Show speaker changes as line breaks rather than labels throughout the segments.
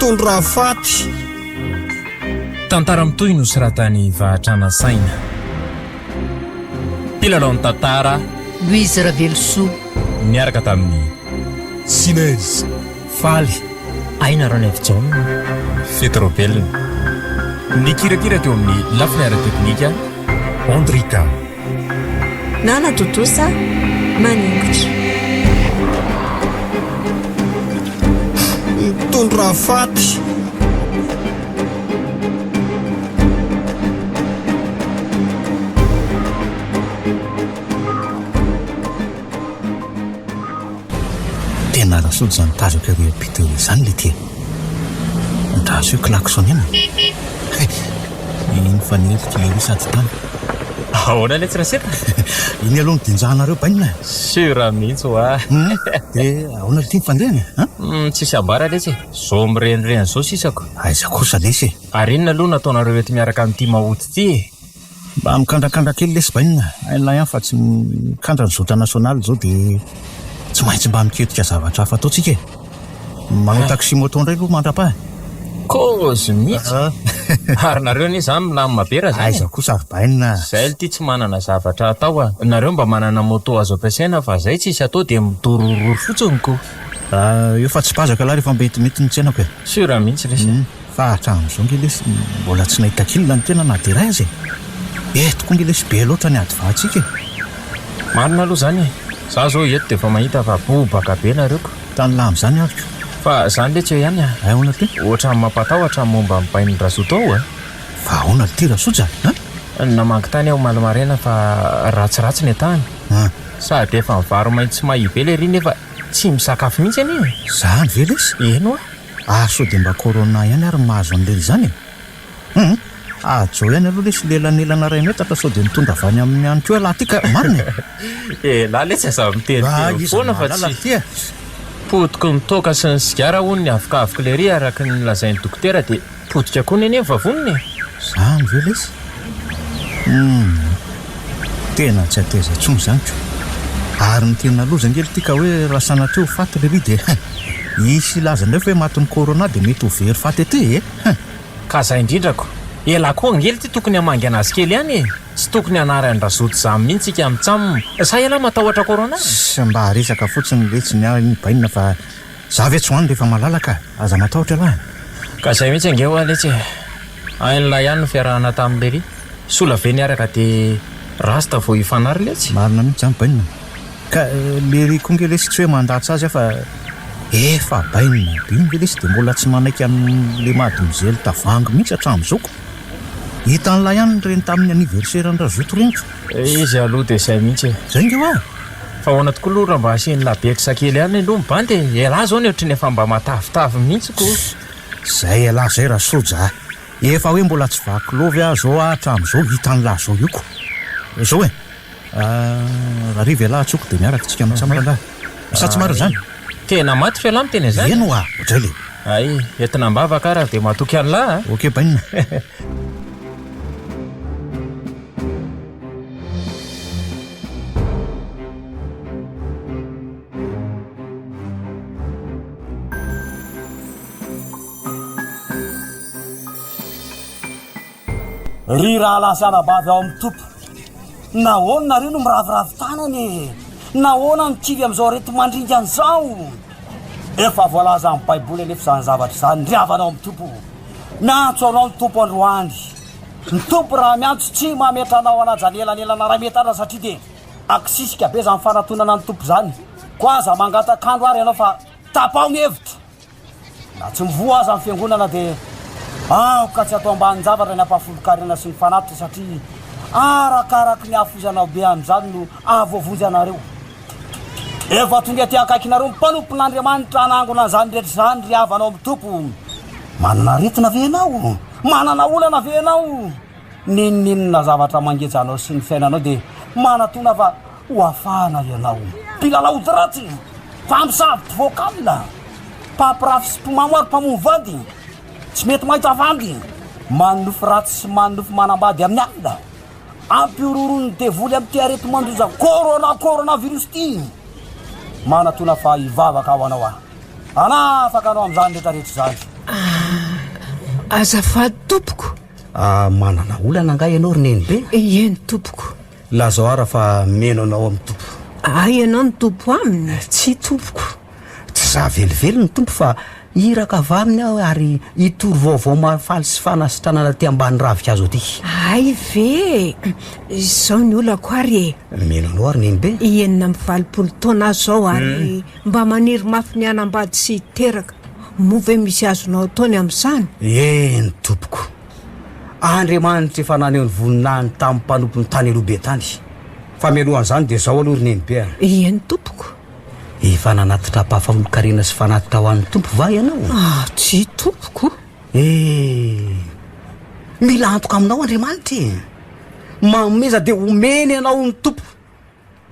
Mitondra faty.
Tantara mitohy nosoratan'i Vahatrana Saina. Mpilalao ny tantara.
Louise Ravelosoa.
Niaraka tamin'i.
Sinez.
Faly, Aina Ranaivojaona.
Fety Raobelina. Nikirakira teo amin'ny lafiny ara-teknika.
Andrika.
Nanatontosa, maningotra.
Mitondra faty.
Tena rasoa izany tazako ery ampita eo izany letia e! Andraso eo klaxonena e! Hay! Iny fanilika ery sady tany.
Ahoana letsy Raseta?
Iny aloha no dinjahanareo bainina e!
Sûr mihitsy hoa!
Dia ahoana letia ny fandehany e?
An? Tsisy ambara letsy e! Zao mirenireny zao sisako.
Aiza kosa lesy e!
Ary inona aloha no ataonareo eto miaraka amin'ity maoty ity e?
Mba mikandrakandra kely lesy bainina, hain'lah ihany fa tsy mikandra ny zotra nasionaly izao dia tsy maintsy mba miketrika zavatra hafa atao tsika e! Manao taxi moto indray aloha mandrapaha e!
Kôzy mihitsy! Ary nareo anie zany milamina be raha zany e!
Aiza kosa ry bainina a!
Zay lty tsy manana zavatra atao a! Nareo mba manana moto azo ampiasaina fa zay tsisy atao dia midorororo fotsiny ko!
Eo fa tsy pazaka lah rehefa metimety ny tsenako e!
Sûr mihitsy lesy a!
Fa hatramin'izao nge lesy mbola tsy nahita kil ny tena na dia iray aza e! Eto koa nge lesy be loatra ny ady vahantsika e!
Marina aloha izany e! Za zao eto dia efa mahita fa bobaka be nareo ko!
Tany lamy izany ary ko!
Fa zany letsy eo ihany a!
Hay ahoana ty?
Ohatran'ny mampatahotra ny momba ny bain'i Razoto ao a!
Fa ahoana ty Rasoja a?
Namangy tany aho omaly maraina fa ratsiratsy ny tany.
An!
Sady efa nivaro-maitso sy mahia be lery nefa tsy misakafo mihitsy anie e!
Zany ve lesy?
Eny hoa!
Ary sao dia mba corona ihany ary ny mahazo an'i lery izany e? Hum! Hajao ihany aloha lesy le elanelana iray metatra sao dia mitondra avy any aminy ihany koa ialahy ty ka! Marina
e! Elah lesy aza miteniteny foana fa tsy. Potiky ny toaka sy ny sigara hono ny avokavok'i lery araka ny nolazain'ny dokotera dia potika koa anie ny vavoniny e!
Zany ve lesy? Humm! Tena tsy hateza intsony izany ko! Ary ny tena loza ange lty ka hoe raha sanatria ho faty lery dia hisy hilaza indray fa hoe matin'ny corona dia mety ho very faty aty e! Huh!
Ka zay indrindra ko! Elah koa ange lty tokony hamangy anazy kely ihany e! Tsy tokony hanary an-dRazoto zany mihitsy ika mitsam! Sa elah matahotra corona?
Tsy mba resaka fotsiny letsy ny ahy iny bainina fa za ve tsy ho any rehefa malalaka? Aza matahotra elah e!
Ka zay mihitsy ange hoa letsy e! Hain'lah ihany ny fiarahana tamin'i lery. Sola ve niaraka de rasta vao hifanary letsy?
Marina mihitsy zany bainina. Ka lery koa nge lesy tsy hoe mandatsa azy aho fa efa bainina be io nge lesy de mbola tsy manaiky an'le mademoiselle tavoahangy mihitsy hatramin'izao ko. Hitan'lah ihany ireny tamin'ny anniversaire an-dRazoto ireny ko.
Izy aloha de zay mihitsy e.
Zay nge hoa.
Fa ahoana tokoa aloha raha mba asian'lah beksa kely ihany aloha ny bandy e. Elah zao ny ohatry ny efa mba matavitavy mihitsy ko.
Zay elah zay Rasoja a. Efa hoe mbola tsy vaky love aho zao aho hatramin'izao hitan'lah zao io ko. Zao e. Rahariva ialahy antsoiko dia miaraka tsika mitsam rangahy. Sa tsy marina izany?
Tena matotra ialahy miteny an'izany?
Eny hoa, ohatray le.
Hay, entina am-bavaka ary dia matoky an'lah a.
Ok bainina.
Ry rahalahy sy anabavy ao amin'ny Tompo, nahoana nareo no miraviravy tanana e? Nahoana no kivy amin'izao areti-mandringana izao? Efa voalazan'ny Baiboly anefa izany zavatra izany, ry havana ao amin'ny Tompo. Miantso anao ny Tompo androany. Ny Tompo raha miantso tsy mametra anao hanaja ny elanelana iray metatra satria dia akisisika be izany fanatonana ny Tompo izany. Koa aza mangatak'andro ary ianao fa tapaho ny hevitra. Na tsy mivoha aza ny fiangonana dia aoka tsy atao ambanin-javatra ny ampahafolon-karena sy ny fanatitra satria arakaraky ny hahafoizanao be amin'izany no hahavoavonjy anareo. Efa tonga aty akaikinareo ny mpanompon'Andriamanitra hanangona an'izany rehetra izany ry havana ao amin'ny Tompo. Manana aretina ve ianao? Manana olana ve ianao? N'inon'inona zavatra mangeja anao sy ny fiainanao dia manatona fa ho afahana ianao. Mpilalao ody ratsy, mpamosavy mpivoaka alina, mpampirafy sy mpimamo ary mpamono vady, tsy mety mahita vandy, manonofy ratsy sy manonofy manambady amin'ny alina, ampihorohoron'ny devoly amin'ity areti-mandoza corona coronavirus ity. Manatona fa hivavaka ho anao aho. Hanafaka anao amin'izany rehetra rehetra izany.
Azafady tompoko.
Ah, manana olana angaha ianao ry nenibe?
Eny tompoko.
Lazao ara fa mino anao amin'ny Tompo.
Hay ianao no Tompo aminy?
Tsia tompoko. Tsy za velively no Tompo fa iraka avy aminy aho ary hitory vaovao mahafaly sy fanasitranana aty ambany ravinkazo aty.
Hay ve e! Izao ny olako ary e!
Mino anao ary nenibe.
86 taona aho izao ary mba maniry mafy ny hanambady sy hiteraka. Moa ve misy azonao atao ny amin'izany?
Eny tompoko. Andriamanitra efa naneho ny voninahiny tamin'ny mpanompony tany aloha be tany. Fa mialohan'izany dia izao aloha ry nenibe a!
Eny tompoko.
Efa nanatitra ampahafolon-karena sy fanatitra ho an'ny Tompo va ianao?
Ah, tsia tompoko.
Eh! Mila antoka aminao Andriamanitra e! Manomeza dia omeny anao ny Tompo.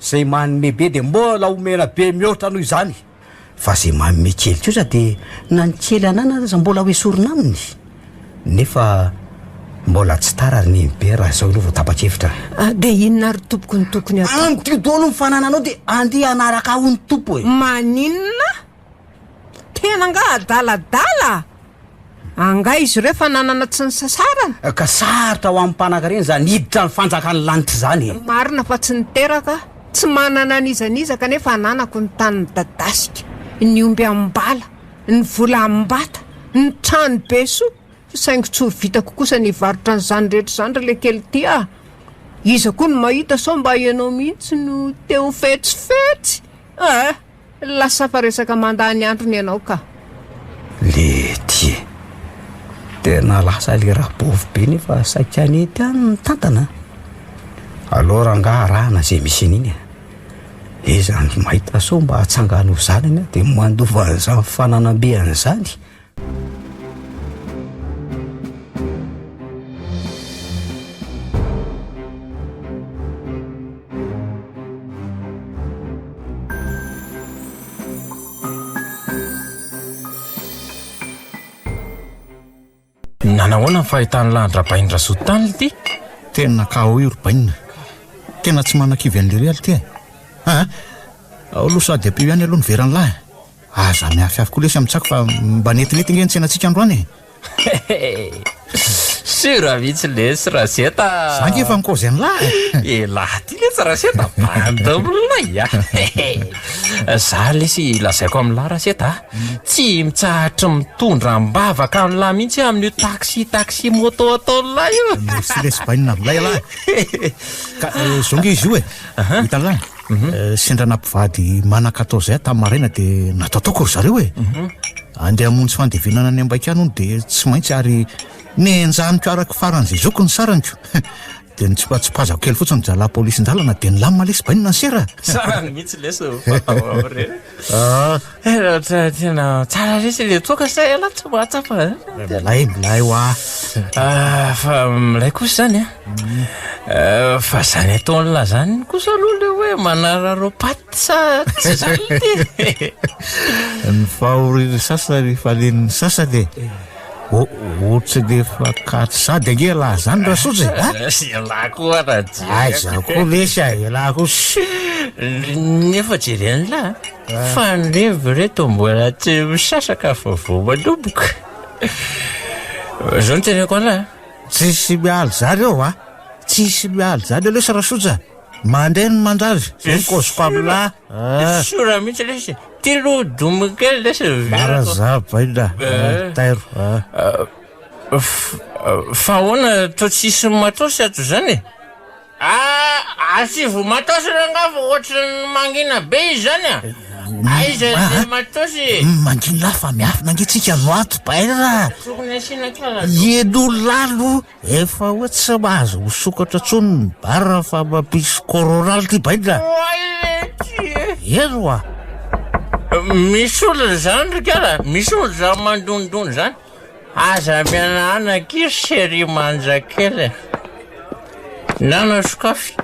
Izay manome be dia mbola omena be mihoatra noho izany. Fa izay manome kely kosa dia na ny kely ananany aza mbola ho esorina aminy. Nefa mbola tsy tara ry Nenibe raha izao aloha vao tapa-kevitra.
Ah, dia inona ary tompoko no tokony hataoko?
Amiko daholo ny fanananao dia andeha hanaraka ahy hoy ny Tompo e!
Maninona? Tena angaha adaladala? Angaha izy ireo efa nanana tsy nisasarana?
Ka sarotra ho an'ny mpanankarena izany hiditra ny fanjakan'ny lanitra izany e!
Marina fa tsy niteraka, tsy manana an'iza n'iza kanefa ananako ny tany midadasika, ny omby amim-bala, ny vola amim-bata, ny trano be soa, saingy tsy ho vitako kosa ny hivarotra an'izany rehetra izany ry lekely ity a! Iza koa no mahita sao mba ianao mihitsy no te ho fetsifetsy eh! Lasa fa resaka mandany andro ny anao ka.
Lety e! Tena lasa le rabovy be nefa saika nety ihany ny mitantana a! Aleo rangaha arahana izay misy an'iny e! Iza no mahita sao mba atsangano ho zanany aho dia mandova an'izany fananam-be an'izany.
Nanahoana ny fahitan'i Lahandrabainy Razoto tany ity?
Tena KO io ry Bainina. Tena tsy manakivy an'i Lery ity e. Aa! Ao aloha sady ampio ihany aloha ny veran'lah e. Aza miafiafy koa lesy amin'ny tsako fa mba netinety nge ny tsenantsika androany e!
Sur mihitsy lesy Raseta a!
Za nge efa nikaozy an'lah e!
Elah ty lesy Raseta bande milay a! Za lesy lazaiko amin'lah Raseta a! Tsy mitsahatry mitondra am-bavaka an'lah mihitsy aho amin'io taxi taxi moto ataon'lah io!
Merci lesy bainina milay elah e! Ka zao nge izy io e! Hitan'lah? Sendra nampivady manan-katao izay aho tamin'ny maraina dia nataotaoko ry zareo e. Andeha hamonjy fandevenana any Ambaikano hono dia tsy maintsy ary nenjaniko araka faran'izay zoko ny saraniko. Dia nitsipatsipazako kely fotsiny ry zalahy polisin-dalana dia nilamina lesy bainina ny sera.
Tsara mihitsy lesy ny fatao amin'ireny. Tena tsara lesy ilay toaka sa ialahy tsy mahatsapa a?
Milay, milay hoa.
Fa milay kosa izany a. Fa izany ataon'lah izany kosa aloha ilay hoe manararaopaty sa tsy izany ity?
Ny fahorian'ny sasany ifalian'ny sasany e. Ohatry ny efa katy sady ange ialahy izany Rasoja e! A!
Ialahy koa raha jereko.
Aiza koa lesy a, ialahy koa ss.
Nefa jeren'lah fa ny revy reto mbola tsy misasaka fa vao manomboka. Zao no teneniko an'lah.
Tsisy miala izany eo a! Tsisy miala izany eo lesy Rasoja. Mandeha ny mandavy, zay ny kôziko amin'lah.
Sura mihitsy lesy. Ty aloha domo kely lesy ny verako.
Mara za baina, tairo.
Fa ahoana toa tsisy matosy ato zany e? Ah, asivo matosy rangaha fa ohatran'ny mangina be izy zany a! Aiza le matosy e?
Mangina fa miafina ange tsika no ato baina.
Tokony asiana kala.
Eny olona aloha. Efa hoe tsy mahazo misokatra tsony ny bar fa mampisy corona lty bainina.
Oay lety e!
Eny oa!
Misy olona zany ry kala, misy olona zany mandondona zany. Aza mihanahana akia ry chérie manja kely a! Nana sokafy.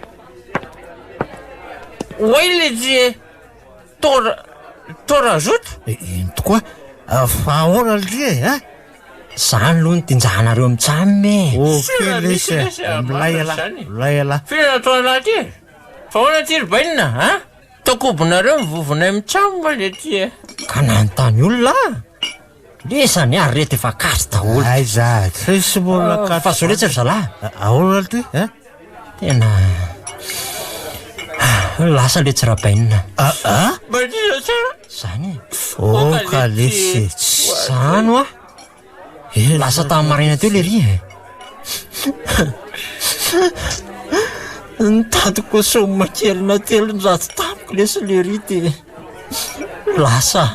Oay lety e! Tora, torazoto?
Eny tokoa, fa ahoana lty e a?
Zany aloha no tinjahanareo mitsam e!
Ok lesy e, milay elah, milay elah.
Firy nataon'lah ty e? Fa ahoana ty ry bainina a? Tao kobonareo ny vovonay mitsam le ty e!
Ka nanontany olona aho! Lisany ary reto efa katry daholo.
Aiza, tsisy mbola katry.
Fa zao letsy ry zalahy.
Ahoana ty, eh?
Tena lasa letsy Rabainina.
Ah ah?
Mandrindra tsara.
Zany e.
Oka lesy.
Zany hoa. Lasa tamin'ny maraina teo lery e. Nitady kosoma kely na 300 tamiko lesy lery de lasa.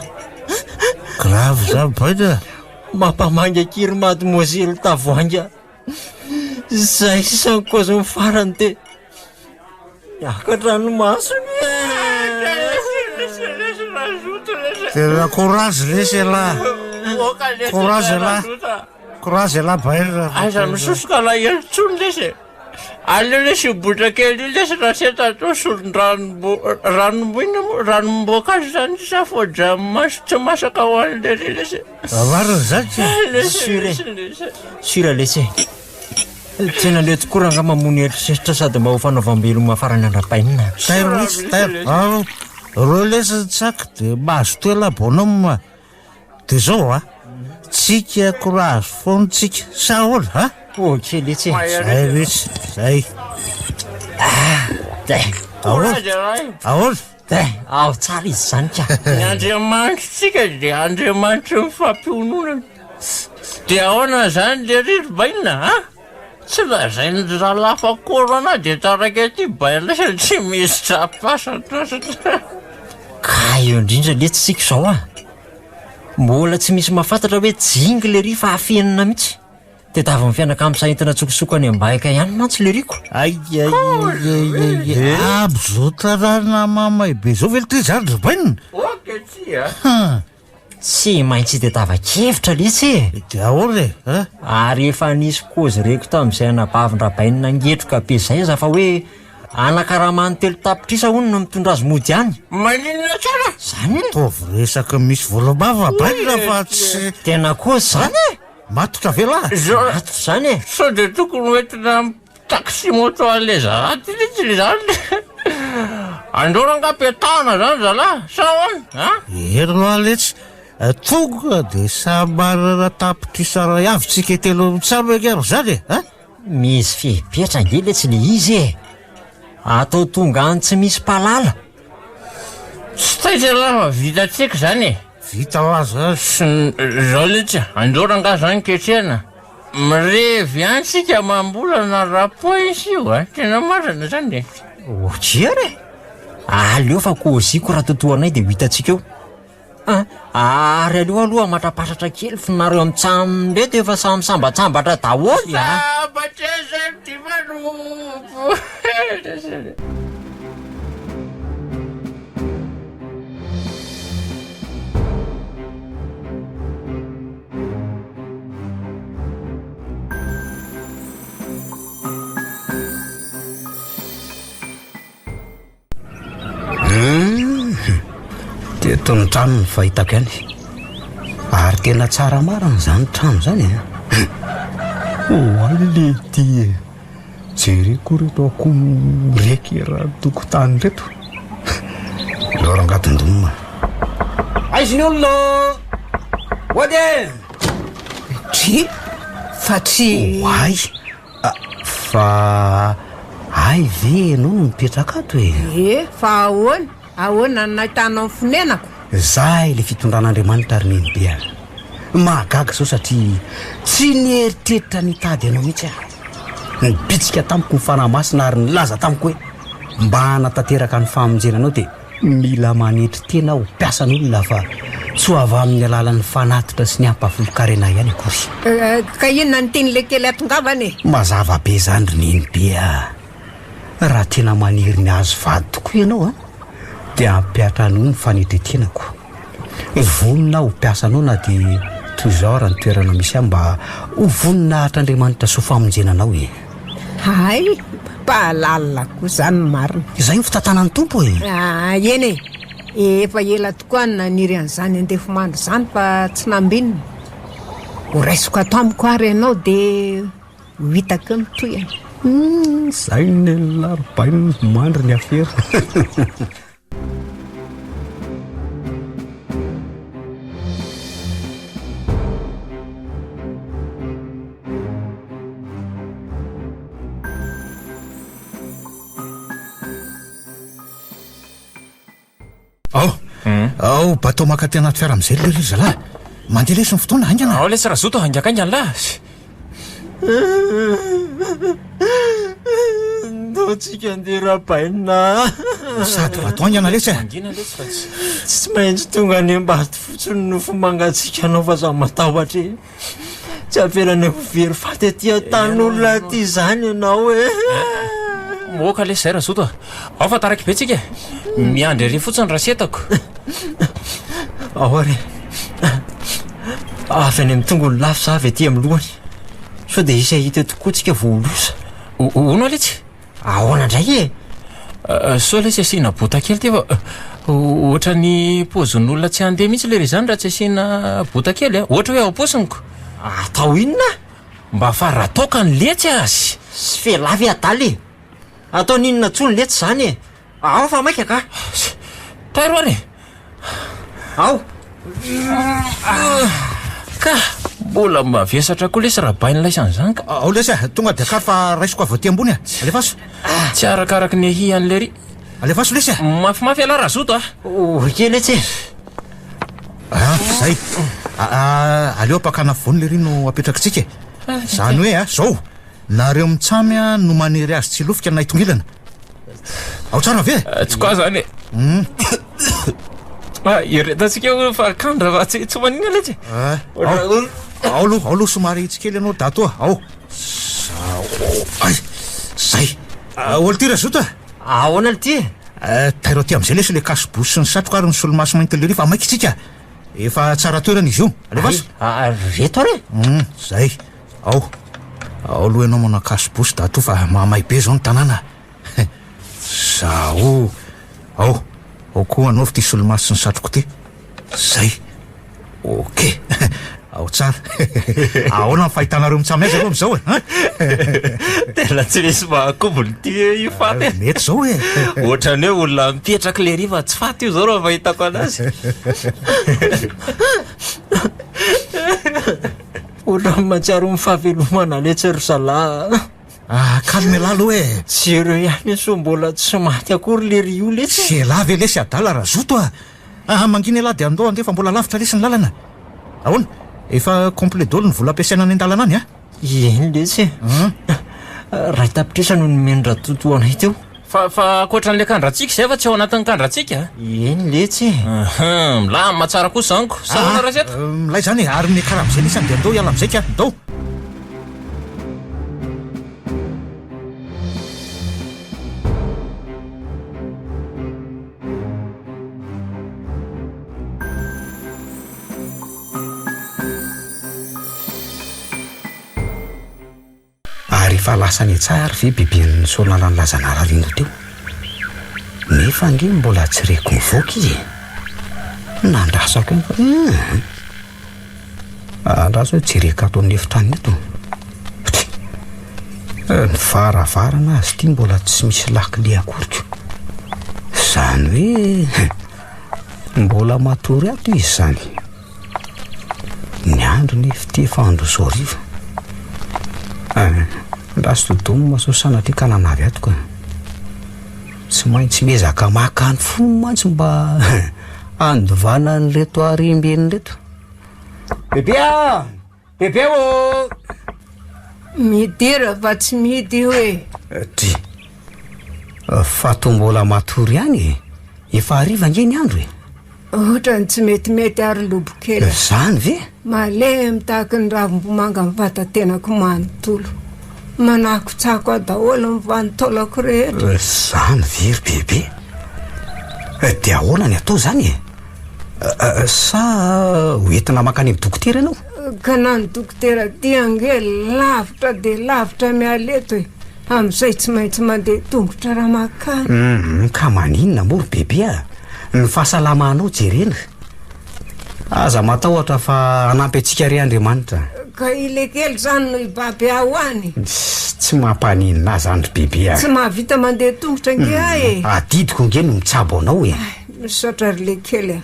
Grave zany baina.
Mampamangy akia ry mademoiselle tavoahangy a. Izay sisa ny kôziny farany de niakatra ny masony e.
Tena courage lesy elah. Courage elah. Courage elah baina.
Aza misosoka alahelo intsony lesy e. Aleo lesy io botra kely io lesy raseta atao solon-dranom-bo- ranom-boina moa ranom-boankazo zany sa voadranomaso tsy masaka ho an'i lesy.
Marina izany tsy?
Sûr e. Sûr lesy e. Tena leo tokoa rangahy mamono eritreritra sady mba ho fanaovam-beloma farany an-dRabainina.
Tairo mihitsy, tairo. Ao, reo lesy ny tsaky de mazotoa elah bonhomme. De zao a, tsika courage foana tsika, sa ahoana a?
Ok letsy e.
Zay mihitsy, zay.
Ah, dai.
Ahoana? Ahoana?
Dai, ao tsara izy izany ka.
Ny Andriamanitritsika dia Andriamanitry ny fampiononana. Dia ahoana izany lery ry bainina a? Tsy lazain'ny zalahy fa corona dia taraiky aty bainina tsy misy trapasatrasatra.
Ka eo indrindra letsy tsika izao a. Mbola tsy misy mahafantatra hoe jingy lery fa afenina mihitsy. Tadiavin'ny fianakams entina an-tsokosoko any Ambahika ihany mantsy leriko.
Aiaiaiaiai, aby zao tanàna mamay be zao ve ty zany ry bainina?
Ok tsia.
Hum.
Tsy maintsy itadiavan-kevitra letsy e!
Dia ahoana e? Hein?
Ary efa nisy kôzy reko tamin'izay anabavin-dRabainina ngetroka be izay aza fa hoe anakaramany 3 tapitrisa hono no mitondra azy mody any.
Maninona tsara?
Zany e!
Ataovy resaka misy volam-bava bainina fa tsy.
Tena kôzy zany e!
Matotra ve lahy?
Zao.
Matotra zany e!
Sao dia tokony ho entina amin'ny taxi moto an'ilay zalahy ty letsy le zany. Andao rangahy petahana zany zalahy sa ahoana a?
Eny hoa letsy, tonga dia samy manana tapitrisa iray avy tsika telo mitsam ange amin'izany e! A?
Misy fepetra ange letsy le izy e! Atao tonga any tsy misy mpahalala.
Tsy taitra ialahy fa vitantsika izany e!
Vita ho azy zany.
Sy zao letsy, andao rangahy zany ketrehana. Mirevy ihany tsika amam-bolana rapoinsy io a! Tena marina zany e!
Ok ary e! Aleo fa kôziko raha totoanay dia ho hitantsika eo. Ah, ary aleo aloha hamatrapatratra kely fa nareo amin'ny reto efa samy sambatsambatra daholo a!
Sambatra izay tia manompo.
Teto ny trano no fahitako ihany. Ary tena tsara marina izany trano izany e.
Oay lety e. Jereko ireto akoho mireky eran'ny tokotany ireto.
Aleo rangahy dondonina. Aiza ny olona? Hody e!
Dry, fa tsy.
Oay! Fa hay ve ianao no mipetraka ato e?
Ie, fa ahoana? Ahoana no nahitanao ny fonenako?
Za ilay fitondran'Andriamanitra ry Nenibe a! Mahagaga izao satria tsy nieritreritra ny hitady anao mihitsy aho. Nibitsika tamiko ny Fanahy Masina ary nilaza tamiko hoe mba hanatanteraka ny famonjena anao dia mila manetry tena ho mpiasan'olona fa tsy ho avy amin'ny alalan'ny fanatitra sy ny ampahafolon-karena ihany akory.
Ka inona no tian'ilay kely hatongavana e?
Mazava be izany ry Nenibe a! Raha tena maniry ny hahazo vady tokoa ianao an, dia ampiantranoy ny fanetren-tenako. Vonona aho ho mpiasanao na dia toy izao ara ny toerana misy ahy mba ho voninahitr'Andriamanitra sy ho famonjena anao e!
Hay, mpahalala koa izany ny marina.
Izay no fitantanan'ny Tompo e!
Ah, eny e! Efa ela tokoa no naniry an'izany andefimandry izany fa tsy nambinina. Ho raisiko ato amiko ary ianao dia ho hitako eo ny tohiny.
Hum, izay ny nenina ry bainina, mandry ny afera.
Ao, batao maka aty anaty fiara amin'izay lery ry zalahy. Mandeha lesy ny fotoana, haingana.
Ao lesy Razoto, haingakaingana lahy.
Ndao tsika andeha rabainina.
Sady vato haingana lesy e.
Mangina lesy fa tsy.
Tsy maintsy tonga any Ambato fotsiny ny nofo mangatsiaka anao fa za matahotra e. Tsy avelanay ho very faty aty an-tanin'olona aty izany ianao e.
Moka lesy zay Razoto a. Ao fa taraiky be tsika e. Miandry ery fotsiny rasetako.
Ao ary e. Avy any amin'ny tongony lafy za avy aty amin'ny lohany. Sao dia hisy hahita eto koa tsika vao ho loza.
Hono letsy?
Ahoana indray e?
Sao lesy asiana bota kely ty fa ohatran'ny paozin'olona tsy handeha mihitsy lery izany raha tsy asiana bota kely a. Ohatra hoe ao am-paosiny-ko.
Atao inona?
Mba fa raha toaka ny letsy azy.
Sy f'elah ve adala e? Ataony inona intsony letsy izany e? Ao fa maika ka!
Tairo ary e!
Ao!
Ka! Mbola mavesatra koa lesy raha bain'ilay isan'izany ka!
Ao lesy a! Tonga dia akaro fa raisiko avy aty ambony a! Alefaso!
Tsy arakaraky ny ahy an'i lery.
Alefaso lesy a!
Mafimafy ialahy Razoto a!
Ok letsy e!
Ah, zay! Aleo ampakana afovoany lery no apetrakitsika e! Izany hoe a, zao! Nareo mitsamy a no manery azy tsy hilofika na hitongilana. Ao tsara ve?
Tsy quoi zany e. Ah, iretantsika eo fa kandra fa tsy tsy maninona letsy.
Ao ao aloha, ao aloha somary hitsy kely ianao dato a. Ao. Zao. Ay. Zay. Olo ty Razoto a.
Ahoana lty e?
Tairo aty amizay lesy le cache-bouche sy ny satroka ary ny solomaso mainty lery fa maika isika. Efa tsara toerana izy io. Alefaso.
Ay, reto ary e.
Zay. Ao. Ao aloha ianao manao cache-bouche dato fa mahamay be zao ny tanàna. Zao. Ao. Ao koa anaovy ity solomaso sy ny satroko ity. Zay. Ok. Ao tsara. Ahoana ny fahitanareo mitsamy azy aloha amin'izao e? Hein?
Tena tsy misy mahakombona ity io faty e.
Mety izao e.
Ohatran'ny hoe olona mipetraka le riva tsy faty io izao raha fahitako anazy.
Ohatran'ny mahatsiaro ny fahavelomana letsy ry zalahy a.
Ah, calme elah aloha e.
Jereo ihany sao mbola tsy maty akory le ry io letsy e.
Tsy elah ve lesy adala Razoto a. Ah, mangina elah dia andao andeha fa mbola lavitra lesy ny lalana. Ahoana? Efa complet daholo ny vola ampiasaina any an-dalana any a?
Eny letsy e. Iray tapitrisa no nomen-dRatoto anay teo.
Fa fa ankoatran'ilay kandrantsika izay fa tsy ao anatin'ny kandrantsika a!
Eny letsy e!
Hum, milamina tsara kosa izany ko! Sa ahoana Raseta?
Milay izany e! Ary ny kara amin'izay lesy dia ndao hiala amin'izay ka! Ndao!
Ary efa lasa any an-tsaha ary ve beben'i Soalala nilaza narary iny teo? Nefa ange mbola tsy reko mivoaka izy e! Nandrasako ihany fa hum! Andraso hoe jereko ato amin'ny efitranony ato. Tsia! Ny varavarana azy ity mbola tsy misy lakile akory ko! Izany hoe mbola matory ato izy izany. Ny andro nefa ity efa andro zao hariva. Eh, andraso dodoma sao sanatria ka nanavy ato ka. Tsy maintsy miezaka maka ny fony mantsy mba handovana an'ireto harembeny ireto. Bebe ah! Bebe ô!
Midira fa tsy mihidy io e!
Dry. Fa toa mbola matory ihany e! Efa hariva ange ny andro e!
Ohatran'ny tsy metimety ary lobokely a!
Izany ve?
Malemy tahaky ny ravimbomanga ny vata-tenako manontolo. Manakotsako ahy daholo ny vanin-taolako rehetra.
Izany ve ry bebe? Dia ahoana ny atao izany e? Sa ho entina mankany amin'ny dokotera ianao?
Ka na ny dokotera aty ange lavitra dia lavitra miala eto e! Amin'izay tsy maintsy mandeha tongotra raha mankany.
Hum, ka maninona moa ry bebe a? Ny fahasalamanao jerena. Aza matahotra fa hanampy antsika re Andriamanitra.
Ka i Lekely izany no hibaby ahy ho any?
Tsy mampaninona ahy izany ry bebe a!
Tsy mahavita mandeha tongotra ange ahy e!
Adidiko ange no mitsabo anao e!
Misaotra ry Lekely a!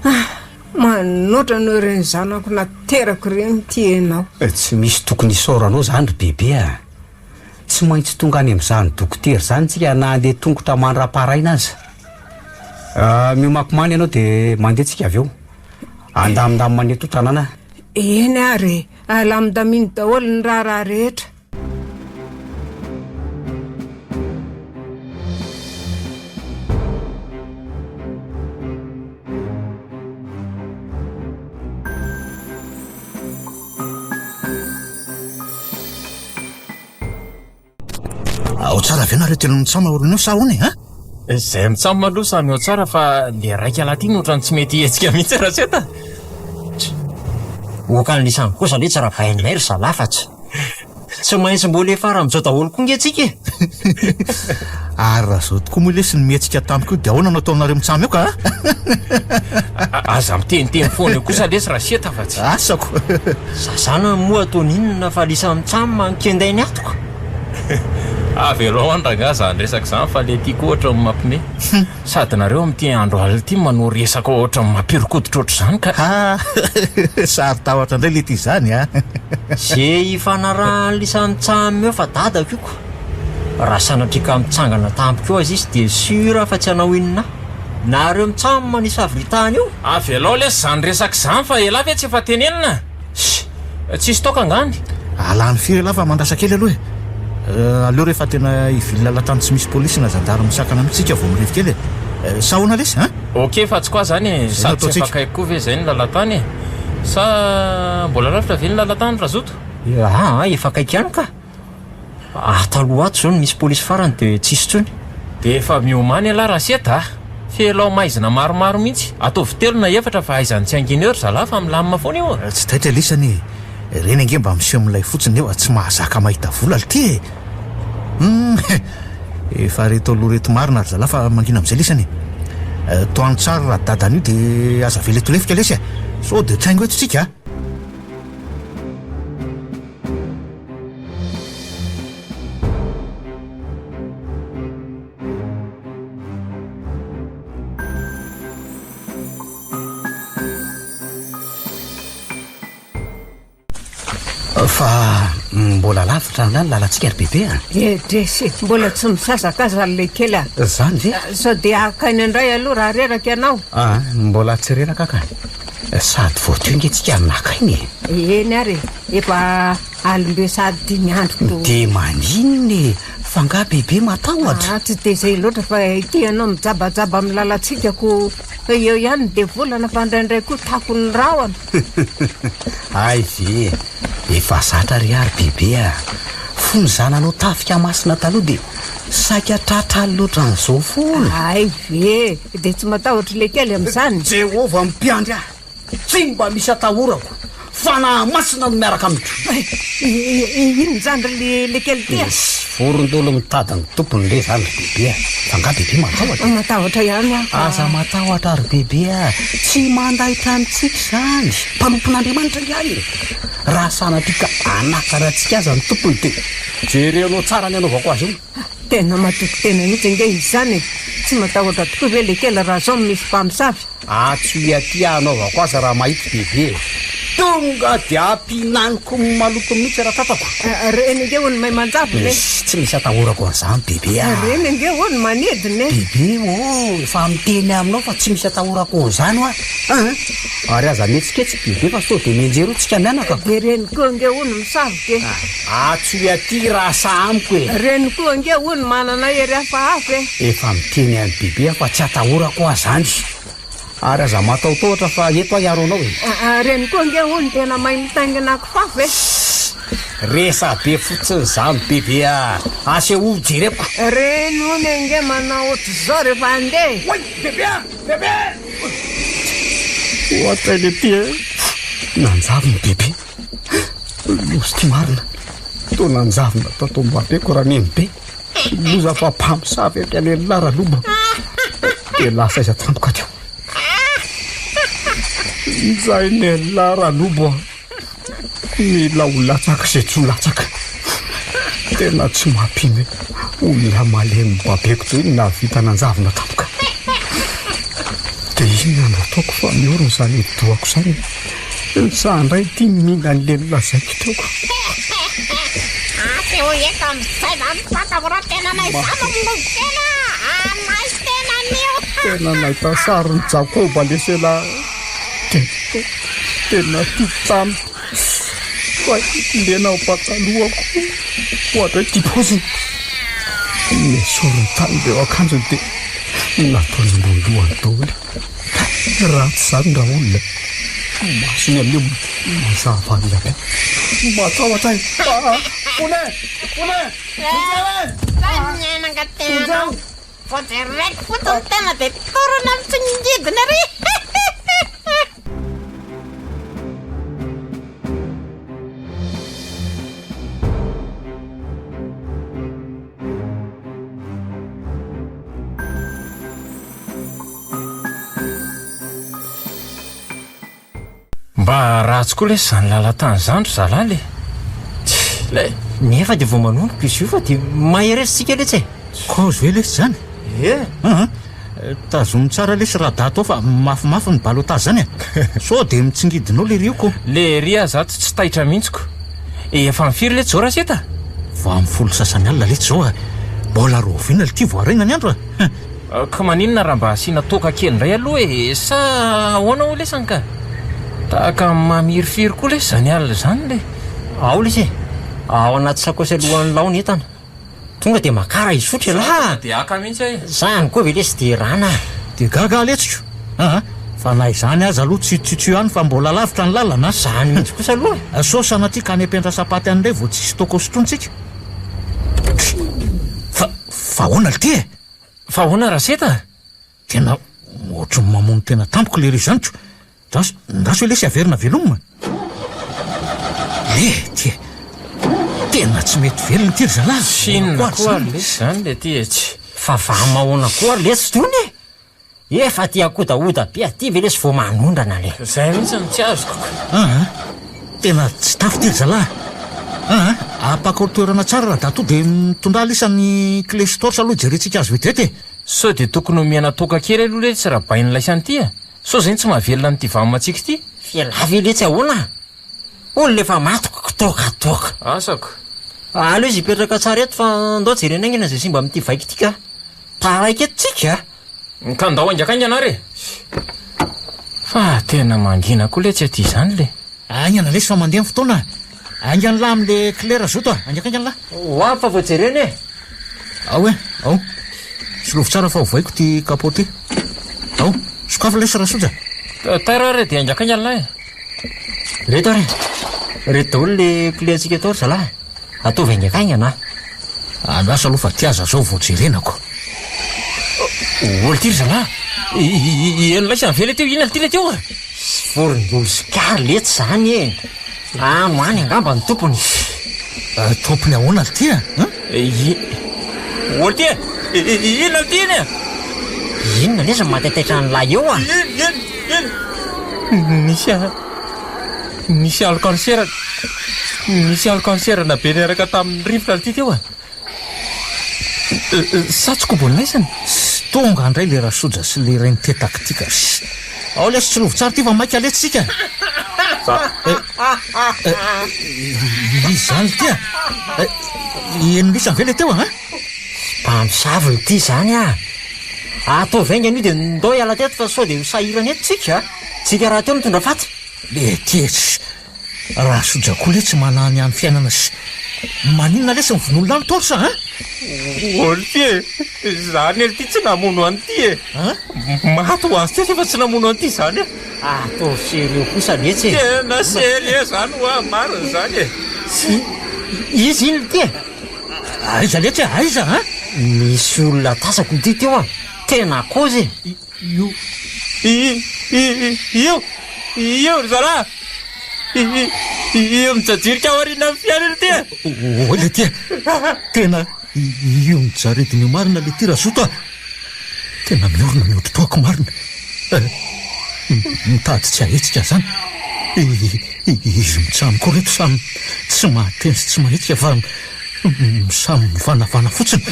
Ah, manoatra noho ireny zanako naterako ireny ity ianao.
Tsy misy tokony hisaoranao izany ry bebe a! Tsy maintsy tonga any amin'izany dokotera izany tsika na handeha tongotra mandra-paraina aza. Miomakomana ianao dia mandeha tsika avy eo. Andamindamina ny eto tanàna.
Eny ary e, alamindamino daholo ny raharaha rehetra.
Ao tsara ve nareo telo mitsam aoriana eo sa ahoana e ha?
Izay mitsam aloha samy ao tsara fa le raika lahy ty no ohatran'ny tsy mety hihetsika mihitsy Raseta a!
Ohatran'isany kosa letsy raha bainay ry zalahy fa tsy tsy maintsy mbola hiafara amin'izao daholo koa nge tsika e!
Ary raha izao tokoa moa lesy ny mihetsika tampoka io dia ahoana no ataonareo mitsam eo ka a?
Aza miteniteny foana eo kosa lesy Raseta fa tsy.
Asako!
Zazana moa ataony inona fa lisa mitsam an kendainy ato ka.
Avelao any rangaha zany resaka zany fa le ty koa ohatran'ny mapme. Sady nareo amin'ity andro alina ity manao resaka ohatran'ny mampirokoditra ohatr'izany ka.
Ha! Saro-tahotra indray le ty zany a!
Ze ifanarahan'ny lisa mitsam eo fa dadako io ko. Raha sanatria ka mitsangana tampoka eo aza izy dia sûr aho fa tsy hanao inona ahy. Nareo mitsam ny savritany io.
Avelao lesy zany resaka izany fa elah ve tsy efa tenenina? Ssy! Tsisy toaka angany?
Alany firy elah fa mandrasa kely aloha e! Aleo rehefa tena hivily lalan-tany tsy misy polisy na zandary misakana mihitsy tsika vao mirevy kely e! Sa ahoana lesy an?
Ok fa tsy quoi zany e! Sady tsy efa akaiky koa ve zay ny lalan-tany e! Sa mbola lavitra ve ny lalan-tany Razoto?
Aa efa akaiky ihany ka! Ato aloha ato izao no misy polisy farany dia tsisy intsony.
Dia efa miomàna ialahy Raseta a! Felao maizina maromaro mihitsy, ataovy telo na efatra fa aiza no tsy hangina eo ry zalahy fa milamina foana io a!
Tsy taitra lisany e! Ireny ange mba miseho milay fotsiny nefa tsy mahazaka mahita vola lty e! Humm! Efa reto aloha reto marina ry zalahy fa mangina amin'izay lisany e! Tohano tsara raha dadany io dia aza avela hitolefika lesy a! Sao dia traingo eto tsika a!
Fa mbola lavitra angaha ny lalantsika ry bebe a?
Edresy, mbola tsy misazakaza ry lekely a!
Zany ve?
Sao dia haka aina indray aloha raha reraka ianao?
Ah, mbola tsy reraka aho ka. Sady vao teo nge tsika no naka aina e!
Eny ary e, efa alim-be sady dimy andro to.
Dia maninona e? Fa nga bebe matahotra?
Ah, tsy dia izay loatra fa ity ianao mijabajaba amin'ny lalantsika ko eo ihany ny devolana fa indraindray koa takon'ny rahona.
Hay ve e! Efa zatra ry ary bebe a! Fony za nanao tafika masina taloha dia saika tratra loatra an'izao foana.
Hay ve e! Dia tsy matahotra ilay kely amin'izany?
Jehovah mpiandry ahy, tsy mba misy atahorako, Fanahy Masina no miaraka amiko.
Inona izany ry lekely ity a?
Misy vorondolo mitady ny tompony re izany ry bebe a! Fa angaha bebe matahotra e?
Matahotra ihany aho fa.
Aza matahotra ry bebe a! Tsy mandaitra amintsika izany! Mpanompon'Andriamanitra ingahy e! Raha sanatria ka hanakana antsika aza ny tompony dia jerenao tsara ny hanaovako azy eo.
Tena matoky tena mihitsy ange izy izany e! Tsy matahotra tokoa ve lekely raha izao no misy mpamosavy?
Antsoy aty aho hanaovako azy raha mahita bebe e! Tonga dia ampihinaniko ny maloto mihitsy raha tratrako.
Reny ange hono mahay manjavona e!
Tsy misy atahorako an'izany bebe a!
Reny ange hono manidina e!
Bebe ô! Efa miteny aminao fa tsy misy atahorako an'izany hoa a! Ary aza mihetsiketsika bebe fa sao dia mianjera eo tsika mianaka.
Dia reny koa ange hono misavoka e!
Antsoy aty raha saha amiko e!
Reny koa ange hono manana hery hafahafa e!
Efa miteny an'i bebe aho fa tsy atahorako hoa zany. Ary aza matahotahotra fa eto aho hiaro anao e!
Reny koa ange hono tena mahay mitaingina kifafa e!
Sss! Resabe fotsiny zany bebe a! Asehoy jereko!
Reny hono ange manao ohatr'izao rehefa handeha e!
Oay! Bebe a! Bebe!
Ohatran'ny aty e! Nanjavona bebe. Loza ty marina. Toa nanjavona tato am-babeko Ranenibe. Loza fa mpamosavy eto an'elah Raloba. Dia lasa aiza tampoka teo. Izay nelah Ralobo a. Mila ho latsaka izay tsy ho latsaka. Tena tsy mampino hoe olona malemy babeko toy iny nahavita nanjavona tampoka. Dia inona no ataoko fa miorina izany hevi-dohako izany e. Za ndray ity mila an'le nolazaiko teo ko.
Asehoy eto amin'izay zany fantako raha tena anay zany no milozon-tena anay tena anio.
Tena nahita sarin'i Jakoba lesy elah. Dia tena tiako tamiko. Fa lena ao patalohako. Ohatray ty paoziny. Nesoriny tamin'ireo akanjony dia nataony ambony lohany daholo. Ratsy izany raolona. Masony amin'io mazava alina be. Matahotra aho. Fony e! Fony e!
Mianaka tena. Vao jereko fotsiny tena dia torana mitsingidina ery.
Mba ratsy koa lesy izany lalan-tany izany ry zalahy le. Tsia le.
Nefa dia vao manomboka izy io fa dia mahereza tsika letsy e.
Cause ve lesy izany?
Ie.
Aa. Tazomy tsara lesy radato ao fa mafimafy ny balotage zany e. Sao dia mitsingidina ao lery io ko.
Lery aza ato tsy taitra mihitsy ko. Efa amin'ny firy letsy zao Raseta?
Vao amin'ny folo sasany alina letsy zao a. Mbola rahoviana lty vao haraina ny andro a.
Ka maninona raha mba asiana toaka kely indray aloha e? Sa ahoana hoy lesany ka? Tahaka ny mamirifiry koa lesy izany alina izany le.
Ao lesy e! Ao anaty sakaosy alohan'ny lao ny entana. Tonga dia makara hisotro ialahy a!
Dia haka mihitsy aho e!
Zany koa ve lesy dia rana a!
Dia gaga aho letsiko aa! Fa na izany aza aloha tsy tsitsio ihany fa mbola lavitra ny lalana a!
Zany mihitsy kosa aloha
e! Sao sanatria ka any am-piandrasam-paty any indray vao tsisy toaka hosotrointsika? Fa, fa ahoana lty e?
Fa ahoana Raseta?
Tena ohatry ny mamono tena tampoka lery izany ko! Ndraso, ndraso lesy averina velomina! Le ty e! Tena tsy mety velona ity ry zalahy!
Tsy inona koa ary lesy izany le ty e! Tsy.
Fa vam ahoana koa ary lesy itony e! Efa aty ankodahoda be aty ve lesy vao manondrana le!
Zay mihitsy no tsy azoko ko!
Aa! Tena tsy tafy ity ry zalahy! Aa! Apakao toerana tsara Radatoa dia mitondrà lisa ny clé sy torche aloha hijerentsika azy vetivety e!
Sao dia tokony omena toaka kely aloha letsy rabain'laisany ity e! Sao zay no tsy mahavelona an'ity vammantsika ity?
F'ialahy ve letsy ahoana? Olona efa maty ko kitokatoka.
Asako.
Aleo izy hipetraka tsara eto fa ndao jerena haingana izay simba amin'ity vaika ity ka. Taraiky eto tsika
a! Ka ndao haingakaingana ary e! Fa tena mangina koa letsy aty izany le.
Haingana lesy fa mandeha ny fotoana a! Haingana lah amin'le clé razoto a! Haingakaingana lah!
Ho avy fa vao jerena e!
Ao e! Ao! Solofo tsara fa ovaiko ty capot ty. Ao! Sokafy lesy Rasoja!
Tairo ary e dia haingakaingana lah e!
Reto ary e! Reto daholo le clé antsika tao ry zalahy e! Ataovy haingakaingana a!
Andraso aloha fa ty aza zao vao jerena ko!
Olo ty ry zalahy! Eny laisany ve le teo? Inona ty le teo?
Vorondolo sy kary letsy zany e! Any ho any angamba ny tompony.
Tompony ahoana ry ty a?
Olo ty e! Inona ty iny e?
Inona lesy no mahataitaitra an'ilay eo a?
Iny, iny, iny! Nisy nisy alokansera nisy alokanserana be niaraka tamin'ny rivotra ry ty teo a! Sa tsy kobon'laisany?
Tsy tonga indray le rasoja sy le rainy taktika. Ao lesy tsy lovy tsara ty fa maika letsy tsika. Iza izany ity a? Henon'isany ve le teo a?
Mpamosavy ity izany a! Ataovy haingana io dia ndao hiala teto fa sao dia ho sahirana eto tsika a! Tsika rahateo mitondra faty.
Le ty e! Raha soja koa letsy manany any fiainana sy maninona lesy ny vonoa lany torche an?
Olty e! Zany elty tsy namono an'ity e! Maty ho azy teo fa tsy namono an'ity zany e!
Ataovy sérieux kosa letsy e!
Tena sérieux zany hoa marina zany e!
Iza iny lty e?
Aiza letsy e? Aiza an?
Misy olona tazako lty teo an! Tena kozy e!
Io i i io io ry zalahy i i io mijajirika ao aorianan'ny fiainana ity e!
Oay le ty e! Tena io mijaredina io marina le ty Razoto a! Tena miorina ny hodi-toako marina eh! Mitady tsy hahetsika zany izy mitsam koa reto samy tsy mahateny sy tsy mahetsika fa samy mivanavana fotsiny.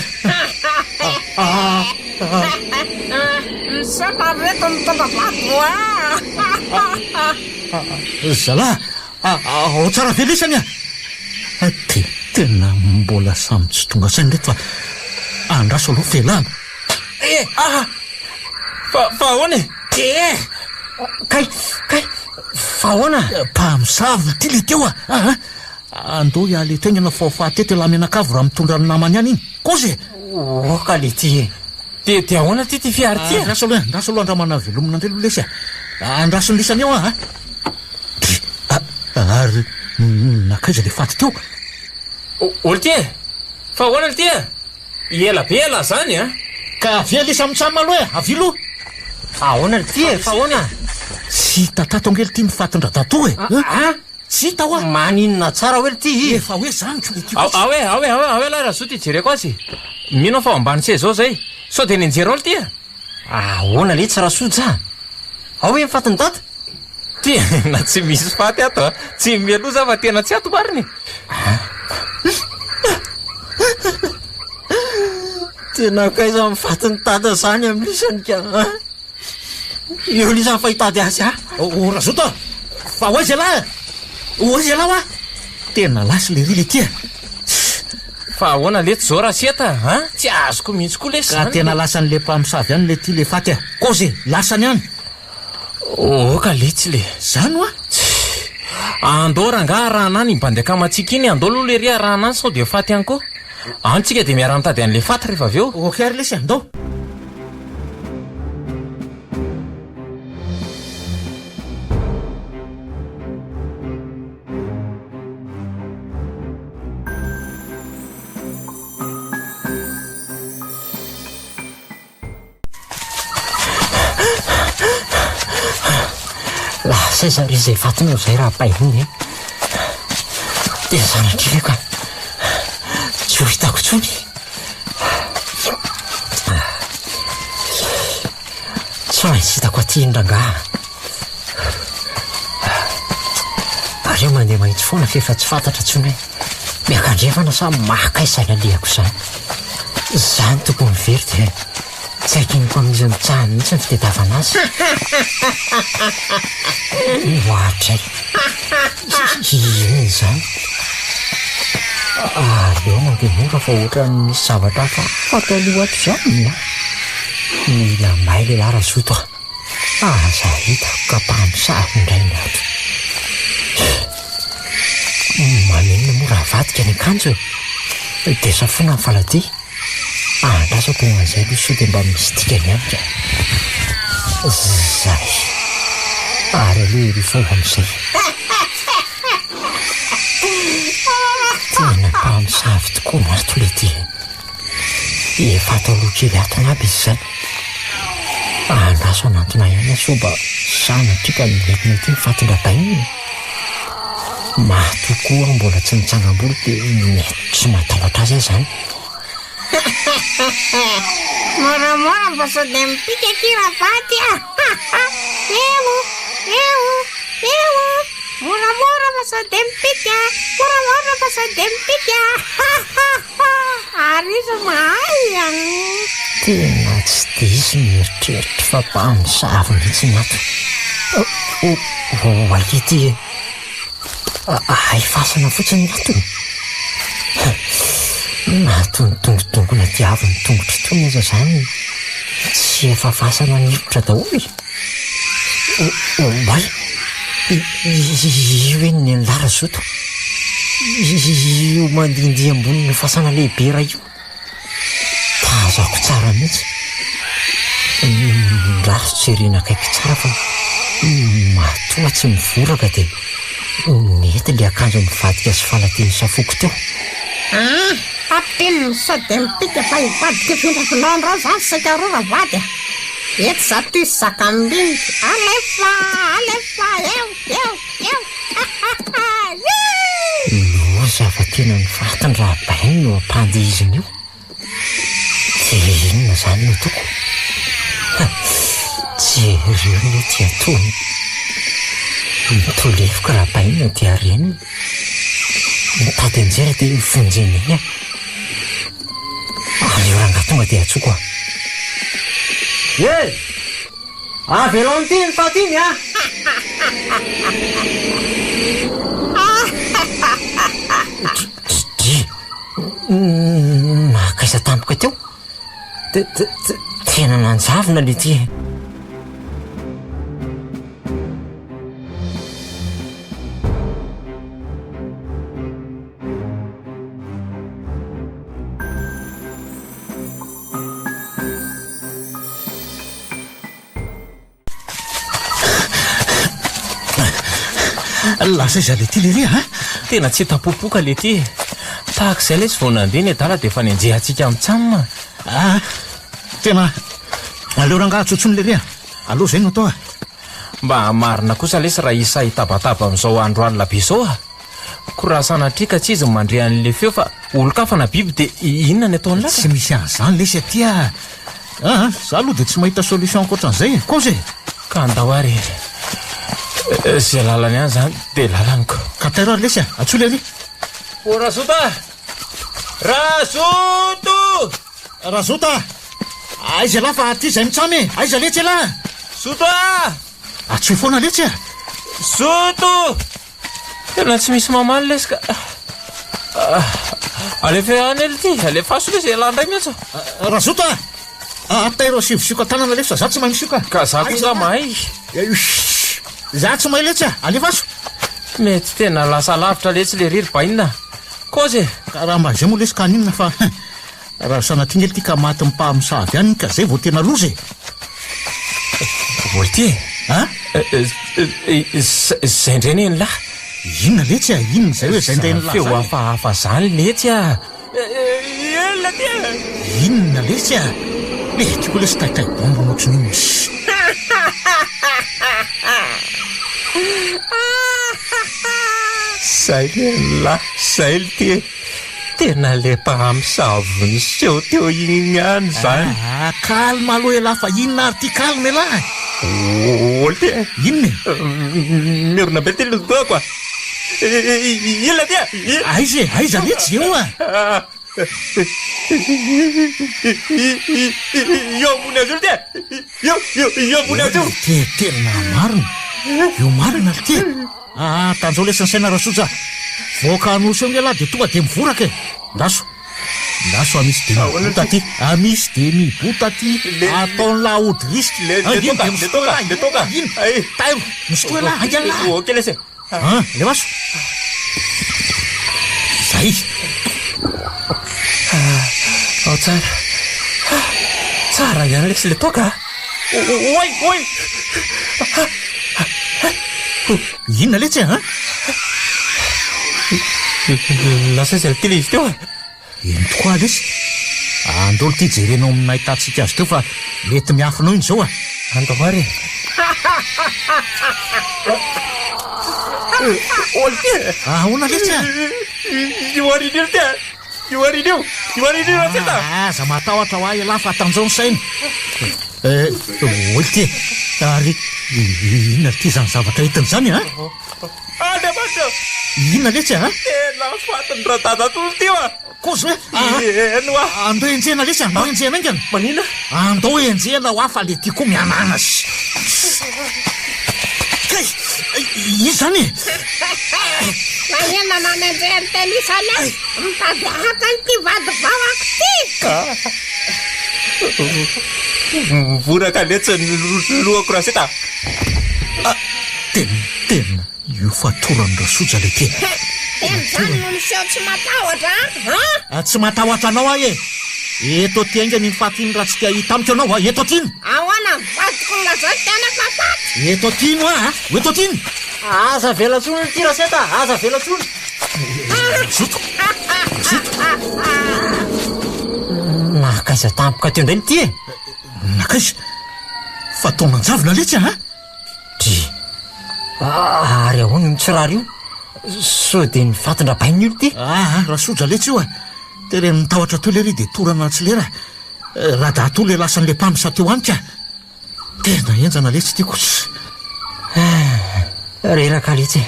Misaotra ry reto mitondra vato a!
Zalahy, ao tsara ve lesany a? Dia tena mbola samy tsy tonga saina reto fa andraso aloha felana.
Eh! Ah! Fa, fa ahoana e?
Eh! Kay, kay, fa ahoana?
Mpamosavy ity le teo a! Aa! Andao hiala eto haingana fa ho faty eto ialahy mianakavy raha mitondra ny namany any iny. Kozy e!
Oka le ty e!
Dia, dia ahoana ity ty fiara ity e?
Andraso aloha e, andraso aloha andramana velomina indray aloha lesy a! Andraso ny lisany eo aho a! Ary nankaiza le faty teo?
O, ity e! Fa ahoana ity e? Ela be elah zany a!
Ka avia lesy amin'ny aloha e! Avia aloha!
Ahoana ity e? Fa ahoana?
Tsy hita tato ange ity ny fatin-dRadatoa e!
A!
Tsy hita hoa!
Maninona tsara hoe ity i?
Efa hoe zany ko ity
Ao, ao e, ao e, ao e, ao e lahy Razoto hijereko azy. Mino aho fa ao ambany seza ao zay. Sao dia nianjera ao ity e?
Ahoana letsy Rasoja a? Ao hoe ny fatin'i dada?
Tena tsy misy faty ato a! Tsy mialoha za fa tena tsy ato marina e!
Tena hankaiza ny fatin'i dada zany amin'isany ka a? Eo lisany fa hitady azy aho.
O Razoto a! Fa ho aiza ialahy e? Ho aiza ialahy hoa? Tena lasa lery le ty a!
Fa ahoana letsy zao Raseta a? Tsy azoko mihitsy koa lesy
Ka
zany.
tena lasan'le mpamosavy any le ty le faty a! Kôzy e! Lasany any!
Oka letsy le.
Zany hoa?
Andao rangaha arahana any iny bandy akamantsika iny, andao aloha lery arahana any sao dia faty ihany koa. Any tsika dia miara-mitady an'ilay faty rehefa avy eo.
Ok ary lesy, andao.
Lasa aiza re izay fatinao izay raha bainina e? Dia sanatria ve ka tsy ho hitako intsony? Tsy maintsy hitako aty iny rangaha. Ary eo mandeha mahitsy foana f'efa tsy fantatra intsony hoe miakandrefana sa maka izany alehako izany. Izany tokony very dia tsy ankiniko amin'iza mitsahany mihitsy ny fitadiavana azy. Ohatray. Inona izany? Aleo mandeha mora fa ohatran'ny misy zavatra hafahafa ato aloha ato izany an! Mila mailo ialahy Razoto a! Aza hitako ka mpamosavy indray ny ato. Maninona moa raha avadika ny akanjo e? Dia safoina ny faladia. Andrasako ho an'izay aloha sao dia mba misy dikany ihany ka. Zay. Ary aleo hiroso ao amin'izay. Tena mpamosavy tokoa ny ato le ty e. Efa ato aloha kely ato angamba izy izany. Andraso hanantona ihany aho sao mba sanatria ka metimety ny fatin-dRabainina. Matoa koa aho mbola tsy nitsangam-bolo dia mety tsy matahotra azy aho izany.
Moramora mba sao dia mipika akia Rabaty a! Eo! Eo! Eo! Moramora fa sao dia mipika! Moramora fa sao dia mipika! Ary iza mahay an!
Tena tsy diso ny eritreritro fa mpamosavy mihitsy ny ato. Oay ity e! Hay fasana fotsiny ny ato e! Na toy ny tongontongona diavin'ny tongotro itony aza izany tsy efa fasana nirotra daholo e! Oay! Io eny ny an'lah Razoto. Io mandihindihy ambonin'ny fasana lehibe iray io. Tazako tsara mihitsy. Ndraso jerena akaiky tsara fa matoa tsy mivoraka dia mety ilay akanjo nivadika sy faladia nisafoko teo.
Ah! Papinina sao dia mipika fa hivadika vindravindrao indray izany saika roa ravady a! Eto za toy zakambiny, alefa, alefa, eo, eo, eo, hahaha, yee!
Loza fa tena ny fatin-dRabainy no ampandihizina io. Dia inona izany no ataoko? Jereo ny ety ataony. Mitolefoka Rabaina dia reniny. Mitady anjera dia vonjeny eny aho. Aleo rangahy tonga dia antsoiko aho. E! Avelao an'ity ny faty iny a! Dry! Nankaiza tampoka teo? Tena nanjavona le ty e!
Lasa aiza leity lery a?
Tena tsy hita popoka leity e. Tahaka izay lesy vao nandeha ny adala dia efa nenjehantsika mitsam.
Ah, tena aleo rangaha atsotsony lery a. Aleo izay no atao a.
Mba marina kosa lesy raha hisy sahy hitabataba amin'izao andro alina be izao a. Ko raha sanatria ka tsy izy no mandre an'ilay feo fa olon-kafa na biby dia inona ny ataon'lah?
Tsy misy an'izany lesy aty a. Aa, za aloha dia tsy mahita solution ankoatran'izay e. Kosa e!
Ka andao ary e. Izay lalany any izany dia lalany ko.
Ka tairo ary lesy a. Antsoy lery.
O Razoto a! Razoto!
Razoto a! Aiza ialahy fa aty izay mitsam e! Aiza letsy ialahy?
Zoto a!
Antsoy foana letsy a!
Zoto! Tena tsy misy mamaly lesy ka. Alefa ihany ely ty, alefaso lesy, elah indray miantso.
Razoto a! Atairo asivo sioka tanana lesy fa za tsy mahay misioka.
Ka za koa nga mahay.
Za tsy mahay letsy a! Alefaso.
Mety tena lasa lavitra letsy le ry ry bainina. Kôzy e!
Ka raha mba izay moa lesy ka haninona fa raha sanatria nge ty ka maty mpamosavy any ka zay vao tena loza e!
Voa ity e!
A?
Zay ndray anie ny lahy.
Inona letsy a? Inona izay hoe zay ndray ny lahy
Feo hafahafa zany letsy a! Inona ty e?
Inona letsy a? Le ty koa lesy taitay bomba ohatry ny inona.
Zay le lahy, zay lty e! Tena le mpamosavy niseho teo iny ihany zany.
Ah, calme aloha elah fa inona ary ty calme elah e?
Ol ty e.
Inona
e? Miorina be ty lodoako a. Inona ty e?
Aiza e? Aiza letsy eo a?
Eo ambony hazo eo ty e. Eo, eo, eo ambony hazo eo.
Ty tena marina. Io marina ry ty e. Aa tanjao lesy ny saina Rasoja a! Voaka Anosy eo nge lah de tonga de mivoraka e! Ndaso, ndaso a misy demi bota aty, a misy demi bota aty, ataon'lah ody risque,
angino de misotroa
lah, ino, tairo, misotroa elah, haingana lah!
Ok lesy e!
An, alefaso! Zay!
Ao tsara, tsara ihany lesy le toaka a! Oay, oay!
Inona letsy e, an?
Lasa aiza ity ilay izy teo e?
Eny tokoa lesy. Andao ity jerenao amin'ny nahitantsika azy teo fa mety miafina ao iny izao a.
Andao ary e. Ity e!
Ahoana letsy a?
Io aoriana io ity e! Io aoriana io! Io aoriana io Raseta!
Aza matahotra ho ahy ialahy fa tanjao ny saina. Eh, ity e! Ary inona ity izany zavatra entiny izany a?
Andriamanitra!
Inona letsy a?
Tena fatin'i Radadatoa ity a!
Kozy hoe?
Eny hoa!
Andao enjehina lesy, andao enjehina haingana!
Manina?
Andao enjehina hoa fa le ty koa mihanahana sy. Kay! Iza izany e?
Maninona no anenjehan'i Tenisa anay? Mitady haka an'ity vady vaoako ity!
Mivoraka letsy ny lohako Raseta
a! Tena, tena io fatoran'i Rasoja le tena.
Tena izany no miseho tsy matahotra an?
A! Tsy matahotra anao aho e! Eto aty haingana iny faty iny raha tsy te hahita amiko ianao a! Eto aty iny!
Ahoana ny vadiko no lazaiko tena fa faty?
Eto aty iny hoa a! Ho eto aty iny!
Aza avela intsony ity Raseta a! Aza avela intsony!
Zoto! Zoto!
Nankaiza tampoka teo indray ity e?
Nankaiza? Fa toa manjavona letsy a!
Dry! Ary ahoana io mitsirara io? Sao dia ny fatin-drabain'ny olo ity?
Aa, Rasoja letsy io a! Teren'ny tahotra teo lery dia torana tsy lera. Radatoa le lasan'le mpamsa teo any ka! Tena henjana letsy ity kosa.
Reraka letsy e.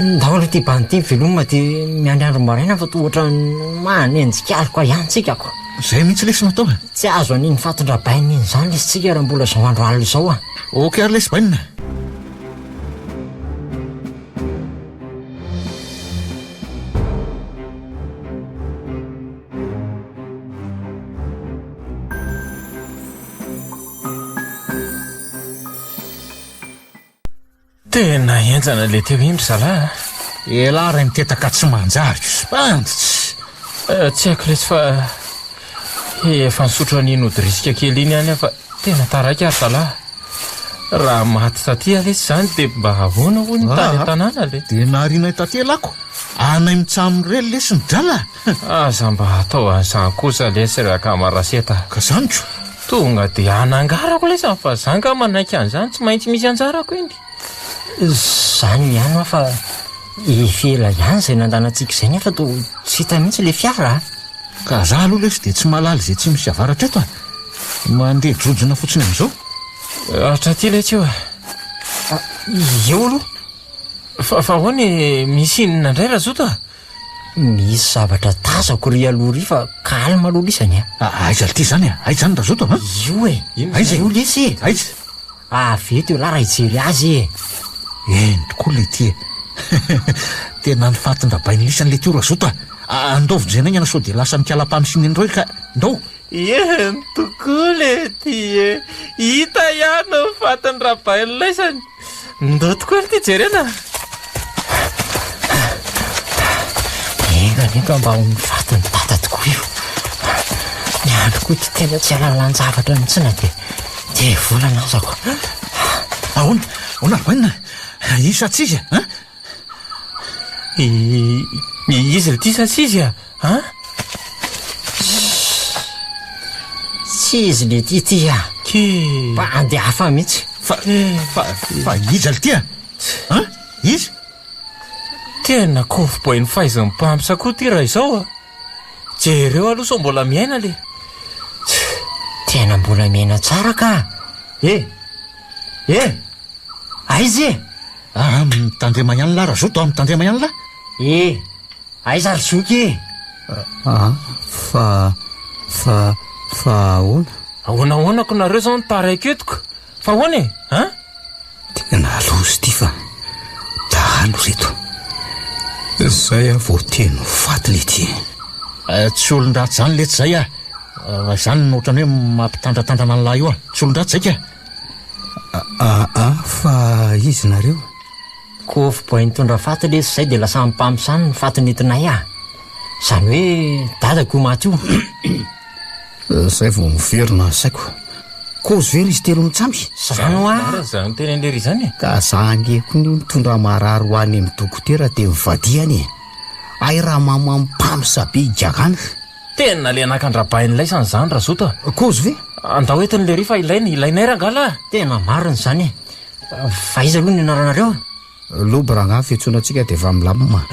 Ndao aloha ity bandy ity veloma dia miandry andro maraina fa toa ohatran'ny manenjika aloka ihany tsika ko.
Zay mihitsy lesy no atao e.
Tsy azo an'iny fatin-drabaina iny izany lesy tsika raha mbola izao andro alina izao a.
Ok ary lesy bainina.
Tena henjana le teo iny ry zalahy a!
Elah ray mitetaka tsy manjary bandy tsy.
Eh, tsy haiko letsy fa efa nisotro an'iny ody risika kely iny ihany aho fa tena taraiky ary zalahy. Raha maty taty aho lesy izany dia mba ahoana hoy ny tany an-tanàna le?
Dia narianay taty lako, anay mitsam ireny lesy ny drala
a! Aza mba atao an'izany kosa lesy ry akama Raseta a!
Ka zany ko!
Tonga dia hanangarako lesy ny vazaha nga manaiky an'izany, tsy maintsy misy anjarako iny.
Zany ihany hoa fa efa ela ihany izay nandanantsika izay nefa toa tsy hita mihitsy ilay fiara a!
Ka za aloha lesy dia tsy mahalala izay tsy misy avaratra eto a! Mandeha jojona fotsiny amin'izao.
Hatraty letsy io a!
Eo aloha.
Fa fa ahoana e? Misy inona indray Razoto a?
Misy zavatra tazako ry aloha ry fa calme aloha lisany
a! Aiza lty izany a? Aiza izany Razoto a?
Io e!
Aiza e?
Io lesy e!
Aiza?
Avy eto ialahy raha hijery azy e!
Eny tokoa leity e! Tena ny fatin-drabain'i lisany leity io Razoto a! Andao vonjena haingana sao dia lasa mikalam-pano sy neny roy ka! Ndao!
Eny tokoa leity e! Hita ihany ny fatin-drabain'i lisany! Ndao tokoa ry ty jerena!
Enga anie ka mba ho ny fatin'i dada tokoa io! Ny andro koa ity tena tsy halalan-javatra mihitsy na dia Dia volana aza ko.
Ahoana? Ahoana ry Bainina? Izy sa tsy izy e? An?
Izy ry ty sa tsy izy a? An?
Tsy izy le ty ty a.
Ke.
Bandy hafa mihitsy.
Fa, fa, fa iza le ty a? An? Iza?
Tena kôfboy ny fahaizan'ny mpamsa koa ty raha izao a! Jereo aloha sao mbola miaina le.
Tena mbola miaina tsara ka! E! E! Aiza e?
Ah, mitandrema ihany lah Razoto a, mitandrema ihany lah.
E! Aiza ry zoky e?
Ah, fa, fa, fa ahoana?
Ahoana ahoana ko nareo zao no taraiky eto ko! Fa ahoana e? An?
Tena loza ity fa dahalo reto. Zay aho vao teny ho faty leity
e. Tsy olon-dratsy zany letsy zay ah. Raha izany no ohatran'ny hoe mampitandratandana an'lah io ah. Tsy olon-dratsy zay ka.
Aa fa izy nareo?
Kôfboay nitondra faty lesy zay dia lasa mpamsa any ny faty nentinay ah. Zany hoe dadako io maty io.
Zay vao miverina ny saiko. Kôzy ve ry izy telo mitsamby?
Zany hoa!
Marina izany tenenin'i lery izany e!
Ka za ange koa no nitondra marary ho any amin'ny dokotera dia nivadihany e! Hay raha mamam-pamsa be i Gagana.
Tena le anakan-drabain'laisany izany Razoto a!
Kôzy ve?
Andao entin'i lery fa ilaina, ilainay rangahy lah!
Tena marina izany e! Fa iza aloha ny anaranareo?
Lobo rangahy fiantsoana antsika dia efa milamina.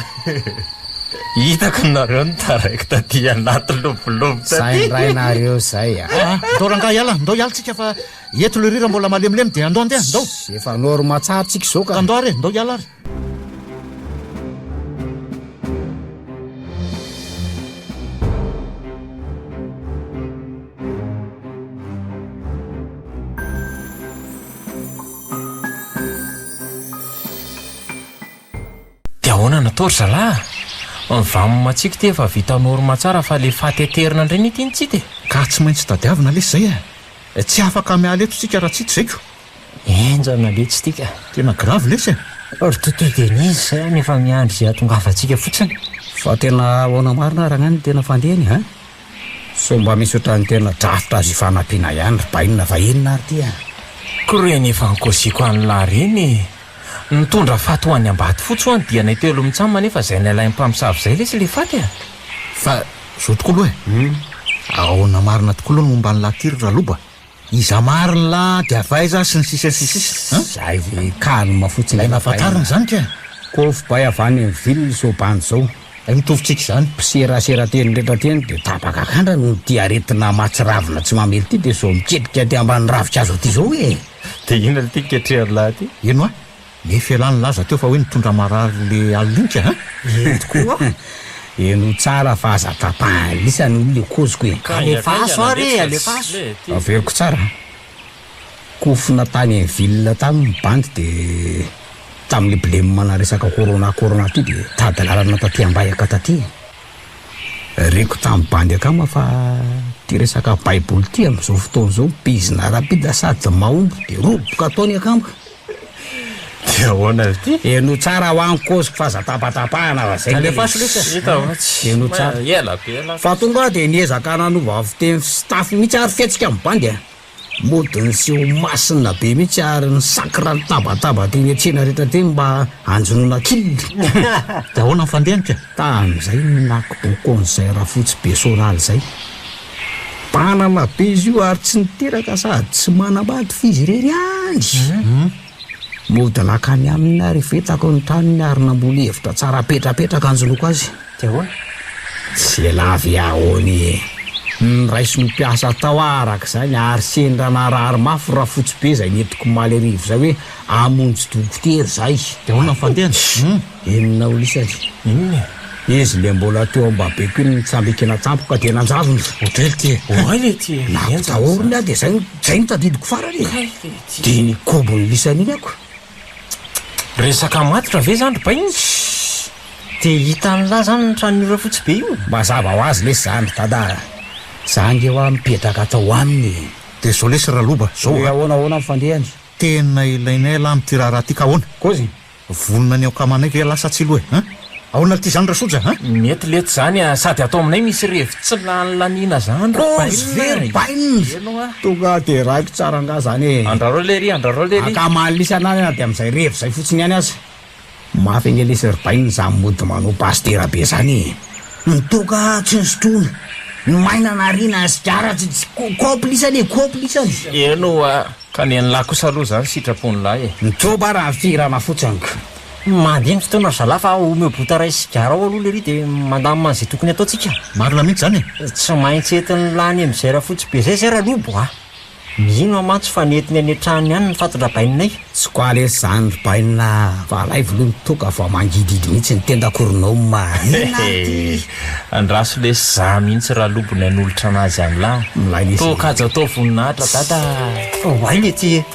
Hitako nareo nitaraiky taty anaty lobolobo taty.
Zay indray nareo zay a.
Ah, ndao rangahy hiala, ndao hiala tsika fa eto le rira mbola malemilemy dia andao andeha, ndao.
Efa norma tsara tsika izao ka.
Andao ary e, ndao hiala ary.
Dia ahoana no atao ry zalahy a? Ny vamima-tsika ity efa vita norme tsara fa le faty aterina indray ny ity no tsy hita e!
Ka tsy maintsy tadiavina lesy izay e! Tsy afaka miala eto tsika raha tsy hita izay ko!
Henjana letsy ity ka!
Tena grave lesy e!
Ry Toto Denise izay any efa miandry izay hahatongavantsika fotsiny.
Fa tena ahoana marina rangahy no tena fandehany a? Sao mba misy ohatran'ny tena drafitra azo ifanampiana ihany ry bainina fa inona ary ity a?
Ko reny efa nikaoziako an'lah reny e! Nitondra faty ho any Ambatofotsy ho'a ny dianay telo mitsam nefa zay nalain'ny mpamosavy zay lesy le faty a!
Fa zao tokoa aloha e! Ahoana marina tokoa aloha ny momba an'lah ty ry Raloba? Iza marina lah dia avy aiza sy ny sisa sy ny sisa an!
Zay ve calme fotsiny
Ilaina fantarina izany ka!
Kôfy bay avy any amin'ny ville izao bandy izao.
Hay mitovy tsika izany.
Mpiserasera teny rehetra teny dia tapaka kandra noho ity aretina mahatsiravina tsy mamely ity dia izao miketrika aty ambany ravinkazo aty izao e!
Dia inona ity ketrehan'lah ity?
Eny hoa! Nefa ialahy nilaza teo fa hoe nitondra marary le alina iny ka an!
Eny tokoa an! Henoy tsara fa aza tapahan'ny lisany hoy le koziko e!
Alefaso ary e, alefaso!
Averiko tsara an! Kofona tany amin'ny ville tany ny bandy de tamin'le blem ana resaka corona corona ty de tady lalana taty Ambahiaka taty e! Reko tamin'ny bandy akama fa ty resaka baiboly ty amin'izao fotoana izao bizina rapide sady mahomby de roboka ataony akama.
Dia ahoana ry ty?
Henoy tsara hoa ny kôziko fa aza tapatapahana fa zay nge
Alefaso lesy a! Hita hoa tsy.
Henoy tsara.
Ela be lasa.
Fa tonga aho dia niezaka nanova fiteny sy tafo mihitsy ary fihetsika amin'ny bandy a! Mody niseho masina be mihitsy ary nisacre nitabataba teny an-tsena rehetra teny mba hanjonoana kil.
Dia ahoana ny fandehany ka?
Tamin'izay no nakoboko an'izay rafotsy be soraly izay. Mpanana be izy io ary tsy niteraka sady tsy manambady f'izy irery ihany. Mody nankany aminy ary vetako ny tranony ary namboly hevitra tsara petrapetraka hanjonoako azy.
Dia ahoana?
Tsy ela ve ahoana e! Noraisiny ho mpiasa tao aho araka izany ary sendra narary mafy rafotsy be izay nentiko omaly hariva izay hoe hamonjy dokotera izay.
Dia ahoana ny fandehany? Hum!
Inona hoy isany?
Inona
e? Izy ilay mbola teo am-babeko iny nitsambikina tampoka dia nanjavona.
Otrel ty e!
Oay le ty e!
Nampitahoriny aho dia izay no izay no tadidiko farany e!
Kay le ty e!
Dia nikobon'ny lisany iny ako.
Resaka matotra ve zany ry bainina?
Dia hitan'lah zany ny tranon'io rafotsy be io?
Mazava ho azy lesy zany ry dada a! Za ange hoa mipetraka tao aminy e!
Dia zao lesy Raloba, zao
Hoe
a!
ahoana ahoana ny fandehany?
Tena ilainay elah amin'ity raharaha ity ka ahoana?
Kôzy?
Vonona ny ao akamanay ve elah sa tsia aloha e? An? Ahoana ity zany Rasoja a?
Mety letsy zany a! Sady ato aminay misy revy tsy lany laniana zany ry
Kôzy ve ry
bainina e!
bainina?
Eny hoa!
Tonga dia raiko tsara angaha zany e!
Andrarao lery, andrarao lery!
Akaman'ny lisany any na dia amin'izay revy izay fotsiny ihany aza. Mafy ange lesy ry bainina izany mody manao pasitera be zany e! Ny toaka tsy nosotroina, ny maina nariana, ny sigara tsy tsy kopy lisany e, kopy lisany!
Eny oa, ka ny an'lah kosa aloha zany sitrapon'lah e!
Ny toba raha fihirana fotsiny ka!
Mandeha ny fotoana ry zalahy fa omeo bota iray sigara ao aloha lery dia mandamina an'izay tokony ataontsika.
Marina mihitsy izany e!
Tsy maintsy entin'lah any amin'izay rafotsy be izay zay ralobo a! Mino aho mantsy fa nentiny any an-tranony any ny fatin-dRabainina e!
Tsy quoi lesy zany ry bainina a! Fa alaivo aloha ny toaka vao mangidihidy mihitsy ny tendako ry nôma a! Inona ary ty?
Andraso lesy za mihitsy ralobo ny hanolotra anazy an'lah!
Milay lesy e!
Toaka aza atao voninahitra dada a!
Oay lety e!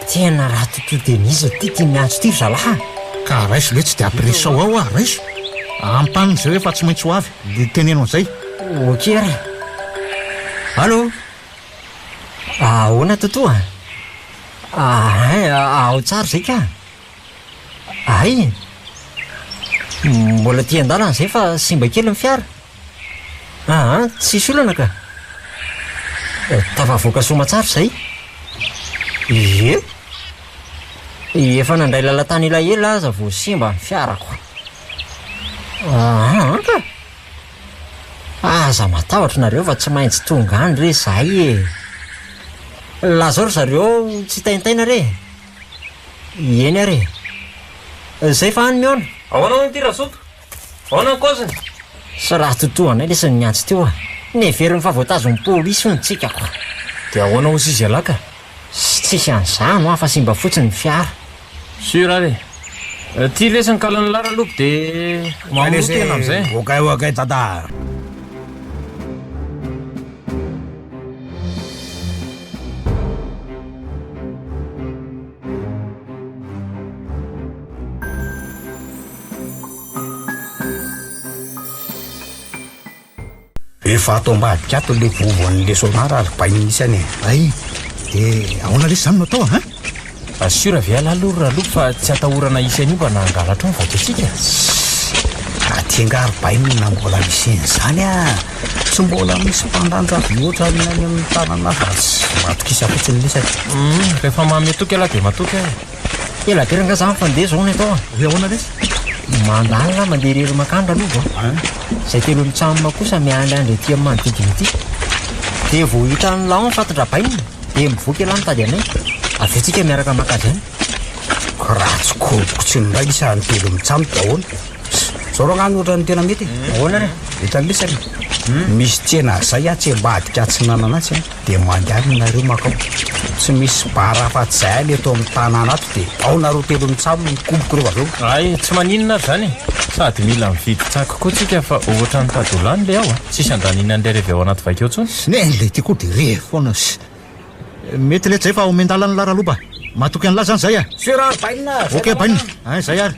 Tena raha Toto Denise ty ty miantso ty ry zalahy a!
Ka raiso letsy dia ampiresao ao ah, raiso! Ampaniny izay hoe fa tsy maintsy ho avy, dia teneno an'izay.
Ok ary. Allo! Ahoana Toto a? Ahay, ao tsara izay ka. Hay! Mbola aty an-dalana izay fa simba kely ny fiara. Aa, tsisy olana ka. Tafavoaka soamatsara izay. Ie. Efa nandray lalan-tany elaela aza vao simba ny fiarako. Aa ka. Aza matahotra nareo fa tsy maintsy tonga any re zahay e! Lazao ry zareo ao tsy hitaintaina re! Eny ary e! Zay fa any mihaona!
Ahoana hono ity Razoto? Ahoana ny kaoziny?
Sy raha totohanay lesy ny niantso teo a! Neveriny fa voatazon'ny polisy hono tsika ko!
Dia ahoana hozy izy ialahy ka?
Tsisy an'izany hoa fa simba fotsiny ny fiara.
Sûr ary e. Ty lesy ny kalan'ny lara aloha de mamono tena amizay.
Ok ok dada. Efa ato ambadika ato le vovon'ny le sonar ary bainina isany e.
Hay, de ahoana lesy zany no atao a?
Sûr ve ialahy aloha ry Raloko fa tsy atahorana hisy an'io mba nangalatra ao ny vaky antsika?
Aty angaha ry bainina mbola misy an'izany a! Tsy mbola misy mpandanja vy ohatran'ny any amin'ny tanana fa tsy matokisa fotsiny lesy.
Hum, rehefa manome toky ialahy dia matoky aho e.
Ela be rangaha za mifandeha zao ny atao a.
Hoe ahoana lesy?
Mandalina mandeha irery makany ralovo a. Zay telo mitsam kosa miandriandry aty amin'ny manodidina aty. Dia vao hitan'ny lao ny fatin-dRabainina dia mivoaka ialahy mitady anay. Avy eo tsika miaraka maka azy any.
Ka raha tsy koboko tsy ny iray isa ny telo mitsam dia ahoana? Zao rangaha no ohatran'ny tena mety e.
Ahoana re?
Hitan'ny lesy aloha. Misy tsena zay atsy ambadika atsinanana atsy a. Dia mandehana nareo makao. Tsy misy bar afa-tsy zay any eto amin'ny tanàna ato dia ao nareo telo mitsam mikoboka ireo avy eo.
Hay, tsy maninona ary zany e! Sady mila mividy tsaky koa tsika fa ohatran'ny tady ho lany le ao a! Tsisy andaniana an'ilay revy ao anaty vaky ao intsony.
Neny le ty koa de re foana sy. Mety letsy zay fa omen-dalana lah Raloba. Matoky an'lah zany zay a!
Sûr ary bainina a!
Ok bainina, ein zay ary.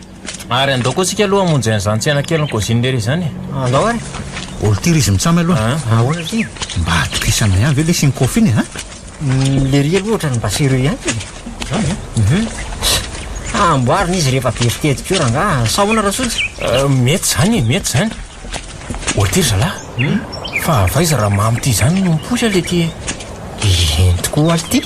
Ary andao koa tsika aloha hamonjy an'izany tsena kelin'ny cuisine lery izany e!
Andao ary!
Olo ty ry izy mitsam aloha.
Ahoana ty?
Mba atokisana ihany ve lesy iny kôfy iny a?
Lery aloha ohatran'ny mba sérieux ihany e!
Zany
e? Amboarina izy rehefa be fitetika eo rangaha, sa ahoana Rasoja?
Mety izany e, mety izany. Olo ty ry zalahy, fa avy aiza raha mamy ty izany no mipoitra le ty e?
Eny tokoa. tokoa ary ity.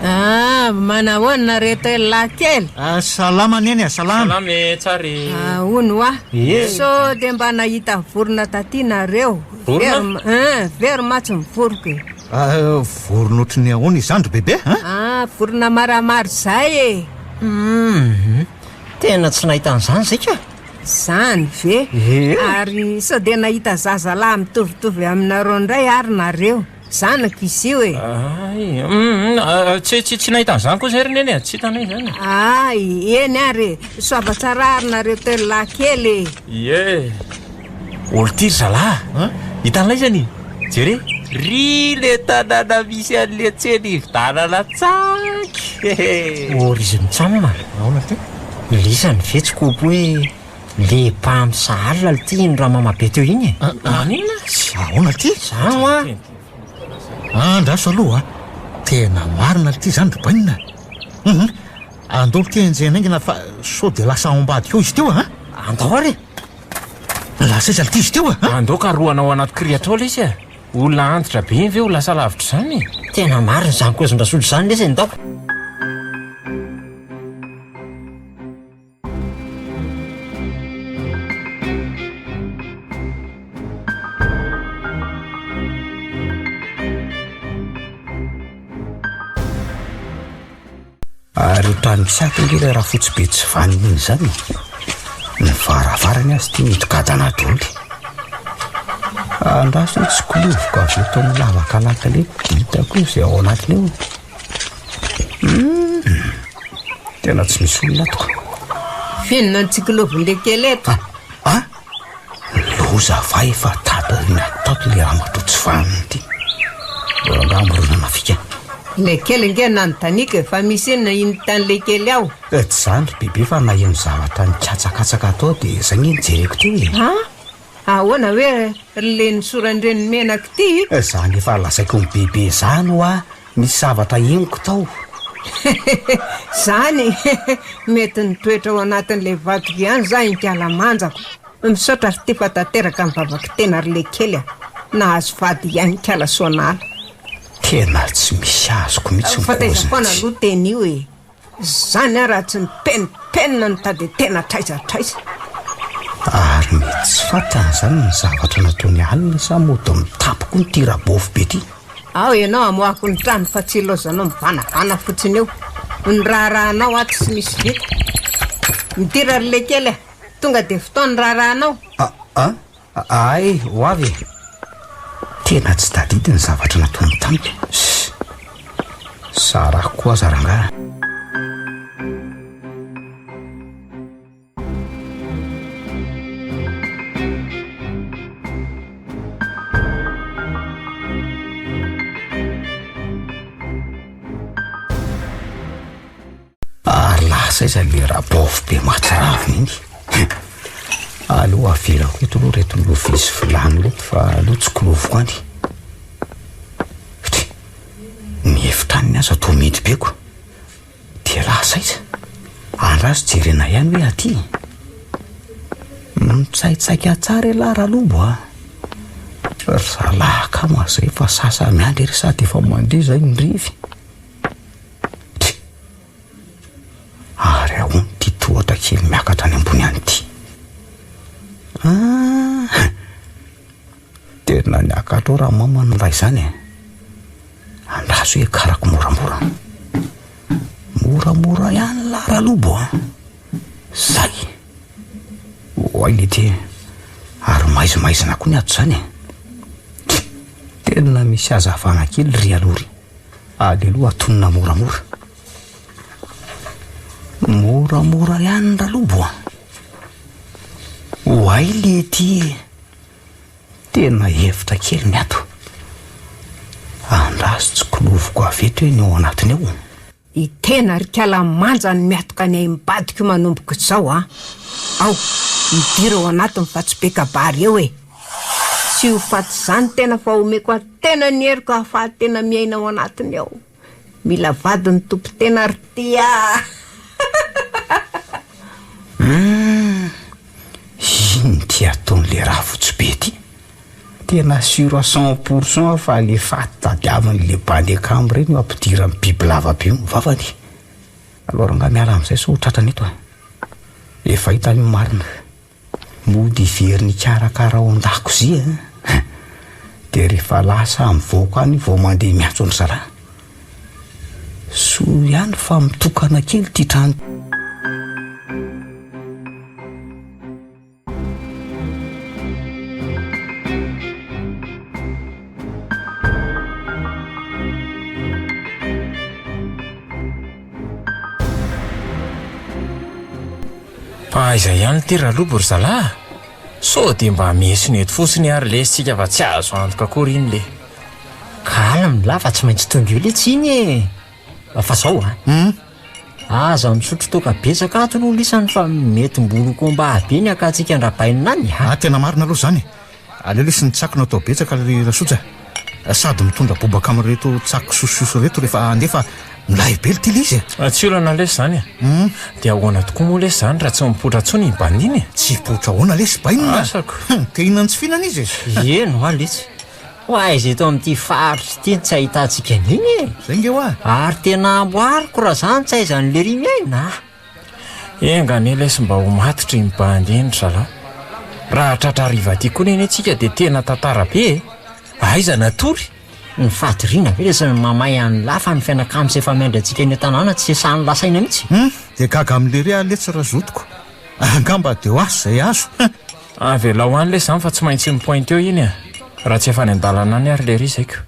Ah, manahoana nareo telo lahy kely?
Ah, salama neny a, salama.
Salama e, tsara e.
Ah, hono hoa.
Ie.
Sao dia mba nahita vorona taty nareo?
Vorona?
Very, hein, very mantsy ny voroko e.
Ah, vorona ohatry ny ahoana izany ry bebe a?
Ah, vorona maramara izay e.
Hum, tena tsy nahita an'izany zay ka.
Zany ve?
Ie.
Ary sao dia nahita zazalahy mitovitovy aminareo indray ary nareo? Zanako izy io e.
Ay, hum, ah, tsy, tsy, tsy nahita an'izany koa zay ry neny e, tsy hitanay izany.
Ay, eny ary e. Soava tsara ary nareo telo lahy kely e.
Ie. Olo ty ry zalahy a! Hitan'ilay izany? Jere, ry le tanàna misy an'le tsena ividanana tsaky e!
Ô ry izy mitsam a!
Ahoana ty?
Lisany ve tsy kopy hoe le mpamy sahala ity iny ramamabe teo iny e?
Maninona?
Ahoana ty?
Zany hoa!
Andraso aloha a! Tena marina ity zany ry bainina a! Hum, andao ity enjehina haingana fa sao dia lasa ao ambadika ao izy teo a!
Andao ary e!
Lasa aiza lty izy teo a?
Andao karohana ao anaty kirihatra ao lesy a! Olona antitra be iny ve ho lasa lavitra izany e?
Tena marina izany kozin-dRasolo izany lesy e! Ndao!
Ary ohatran'ny tsy ato ange ilay rafotsy be tsy vanona iny izany e. Ny varavarany aza ity midogadana daholo. Andraso hoe tsikiloviko avy eto amin'ny lavaka lakile dia hitako eo izay ao anatiny eo. Hum, tena tsy misy olona ato ka.
F'inona no tsikilovin'ilay kely eto?
Ah! Loza va efa tato aoriana tato ilay ramatoa tsy vanona ity. Rangahy mironana fika.
Ilay kely ange nanontaniako e, fa misy inona iny hitan'ilay kely ao?
Eh, tsy izany ry bebe fa naheno zavatra nikatsakatsaka tao dia izay nge nojereko teo e.
Ah! Ahoana hoe ry le nisoran-dreny menaka ity?
Izany efa lazaiko an'i bebe izany hoa, nisy zavatra henoko tao.
Zany mety nitoetra ao anatin'ilay vadiko ihany za inkalamanjako. Misaotra ry ty fa tanteraka ny vavako tena ry lekely a! Nahazo vady ihany ikala soanala.
Tena tsy misy azoko mihitsy ny
Fa taiza
kôziny
foana
ty.
aloha teny io e! Zany aho raha tsy nipenimpenina nitady tena hatraiza hatraiza.
Ary mety tsy fantany izany ny zavatra nataony alina sa mody mitapy koa ity rabôfy be ty.
Ao ianao hamoahako ny trano fa tsy ilaozanao mivanavana fotsiny eo. Ny raharahanao ato tsy misy vita. Midira ry lekely a! Tonga dia vitao ny raharahanao.
A a Ay, ho avy e! Tena tsy tadidy ny zavatra nataony tamiko. Ss! Sarako koa aza rangahy. Ary lasa aiza le rabôfy be mahatsiravina iny? Hein! Aleo avelako eto aloha ireto lovia sy vilany ireto fa aleo tsy kiloviko any. Tsia! Ny efitranony aza toa mihidy be ko! Dia lasa aiza? Andraso jerena ihany hoe aty e! Mitsaitsaika tsara elah Ralobo a! Ry zalahy akama zay efa sasa-miandry ery sady efa mandeha zay ny revy. Tsia! Ary ahoana ity tohatra kely miakatra any ambony any ity? Ah! Tena niakatra ao ramama no raha izany e! Andraso hiakarako moramora. Moramora ihany lah Ralobo a! Zay! Oay lety e! Ary maizimaizina koa ny ato izany e! Tsia! Tena misy hazavana kely ry aloha ry. Aleo atonina moramora. Moramora ihany Ralobo a! Oay lety e! Tena hevitra kely ny ato. Andraso tsy kiloviko avy eto hoe ny ao anatiny ao.
I tena ry kala manja no miatoka ny aim-badiko manomboka izao an! Ao, midira ao anatiny fa tsy be kabary eo e! Tsy ho faty izany tena fa omeko an-tena ny heriko ahafahan-tena miaina ao anatiny ao. Mila vady ny tompon-tena ry ty a!
Humm! Inona ity ataon'le rafotsy be ty? Tena sûr à 100 pour cent aho fa le faty tadiaviko. Tadiaviny le bandy akamo ireny no ampidirany bibilava be io ny vavany. Aleo rangahy miala amin'izay sao ho tratrany eto a. Efa hitany ny marina. Mody hiverina hikarakara ao an-dakozia a. Dia rehefa lasa mivoaka any vao mandeha miantso an-dry zalahy. Soa ihany fa mitokana kely ity trano.
Fa aiza ihany ity Ralobo ry zalahy a? Sao dia mba miesona eto fotsiny ary lesy tsika fa tsy azo antoka akory iny le.
Calme lah fa tsy maintsy tonga eo letsy iny e! Fa zao a! Aza misotro toaka betsaka ato aloha lisany fa mety mbola ho combat be ny hakantsika an-dRabainina any a!
Ah tena marina aloha izany e! Aleo lesy ny tsaky no atao betsaka ry Rasoja a! Sady mitondra bobaka amin'ireto tsaky sosososo ireto rehefa handeha fa milay be ity le izy
e! Tsy olana lesy izany e! Dia ahoana tokoa moa lesy izany raha tsy mipoitra intsony iny bandy iny e?
Tsy hipoitra ahoana lesy bainina?
Asako!
Te hihinana tsy fihinana izy
e! Eny hoa lesy! Ho aiza eto amin'ity faritra ity no tsy ahitantsika an'iny e?
Zay nge hoa!
Ary tena amboariko raha zany tsy aiza an'i Lery miaina a!
Enga anie lesy mba ho matotra iny bandy iny ry zalahy. Raha tratra hariva aty koa nene tsika dia tena tantara be e! Aiza natory?
Ny fadiriana ve lesy no mamay an'lah fa ny fianakams efa miandry antsika eny an-tanàna tsy sahy lasaina mihitsy.
Hum! Dia gaga amin'i Lery aho letsy Razotoko. Angamba dia ho azo izay azo.
Avelao any lesy zany fa tsy maintsy mi-pointe eo iny e! Raha tsy efa any an-dalana any ary lery izy aiko.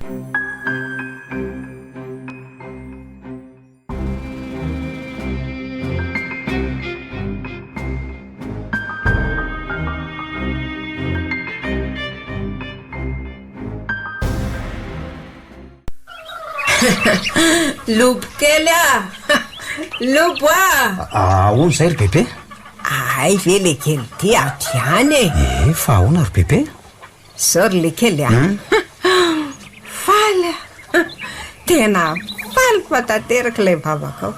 Lobo kely a! Lobo a!
Ahoana izay ry bebe?
Hay ve le kely ty ato ihany e?
Ee, fa ahoana ry bebe?
Zao ry le kely a! Faly aho! Tena faly fa tanteraka ilay vavakao.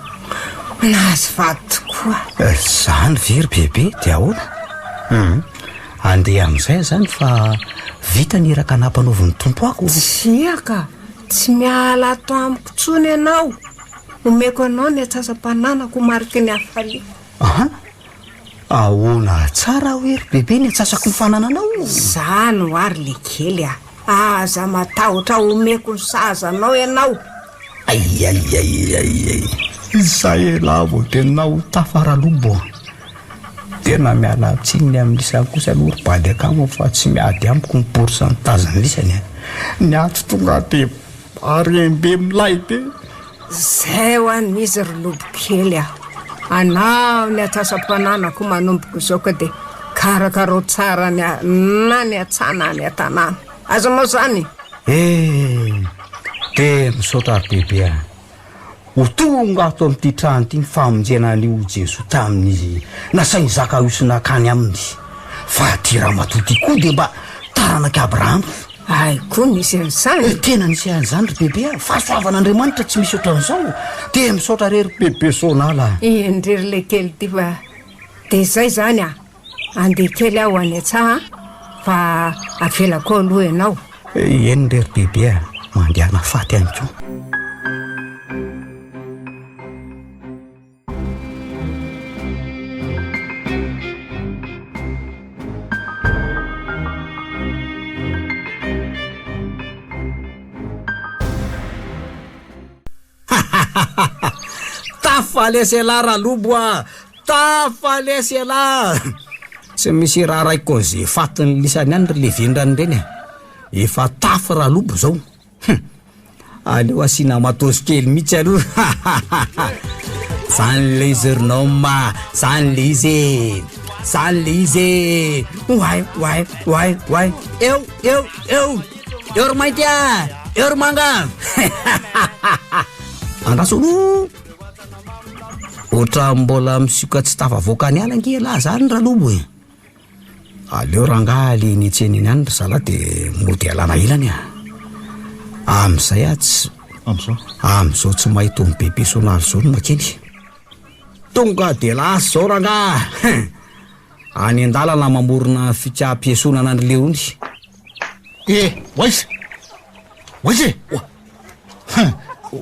Nahazo vady tokoa
aho. Izany ve ry bebe? Dia ahoana? Hum, andeha amin'izay aho izany fa vita ny iraka nampanaovin'ny Tompo ahy ko.
Tsia ka! Tsy miala ato amiko intsony ianao. Omeko anao ny antsasa-pananako ho mariky ny hafaliako.
Aha! Ahoana tsara hoe ry bebe ny antsasaky ny fanananao?
Izany hoa ry lekely a! Aza matahotra omeko ny sahaza anao ianao.
Aiaiaiaiai! Izay elah vao tena ho tafa ralobo a! Tena miala tsiny ny amin'lisany kosa aloha ry bady akama fa tsy miady amiko ny pourcentage-n'lisany a! Ny ato tonga dia harem-be milay be!
Zay hoa ny izy ry lobo kely a! Anao ny atsasam-pananako manomboka izao ka dia karakarao tsara ny na ny an-tsaha na ny an-tanàna. Azonao izany?
Eh! Dia misaotra ry bebe a! Ho tonga ato amin'ity trano ity ny famonjena an'io Jesoa tamin'izy nasain'i Zakaiosy nankany aminy. Fa ity ramatoa ity koa dia mba taranak'i Abrahama.
Hay koa nisy an'izany
e! Tena nisy an'izany ry bebe a! Fahasoavan'Andriamanitra tsy misy ohatran'izao! Dia misaotra re ry bebe Sonala a!
Eny ry lekely ity fa dia izay izany a! Andeha kely aho any an-tsaha fa avelako ao aloha ianao.
Eny re ry bebe a! Mandehana faty ihany koa. Tafalesy elah Ralobo a! Tafalesy elah! Tsy misy raharaiko an'ze fatin'ny lisany any ry levendrany ireny e! Efa tafy Ralobo zao. Hum! Aleo asiana matos kely mihitsy aloha. Zany le izy ry nom a! Zany le izy e! Zany le izy e! Oay oay oay oay! Eo eo eo! Eo ry mainty a! Eo ry manga! Andraso aloha! Ohatran'ny mbola misioka tsy tafavoaka ny ala ange ialahy zany Ralobo e! Aleo rangahy le eny an-tsena eny ihany ry zalahy de mody alana ilany a! Amin'izay aho tsy.
Amin'izao?
Amin'izao tsy mahay tony bebe sonaly izao no makeny. Tonga de lasa izao rangahy! Hein! Any an-dalana mamorona fikam-piesonana an'i Leony.
Eh! Ho aiza? Ho aiza e?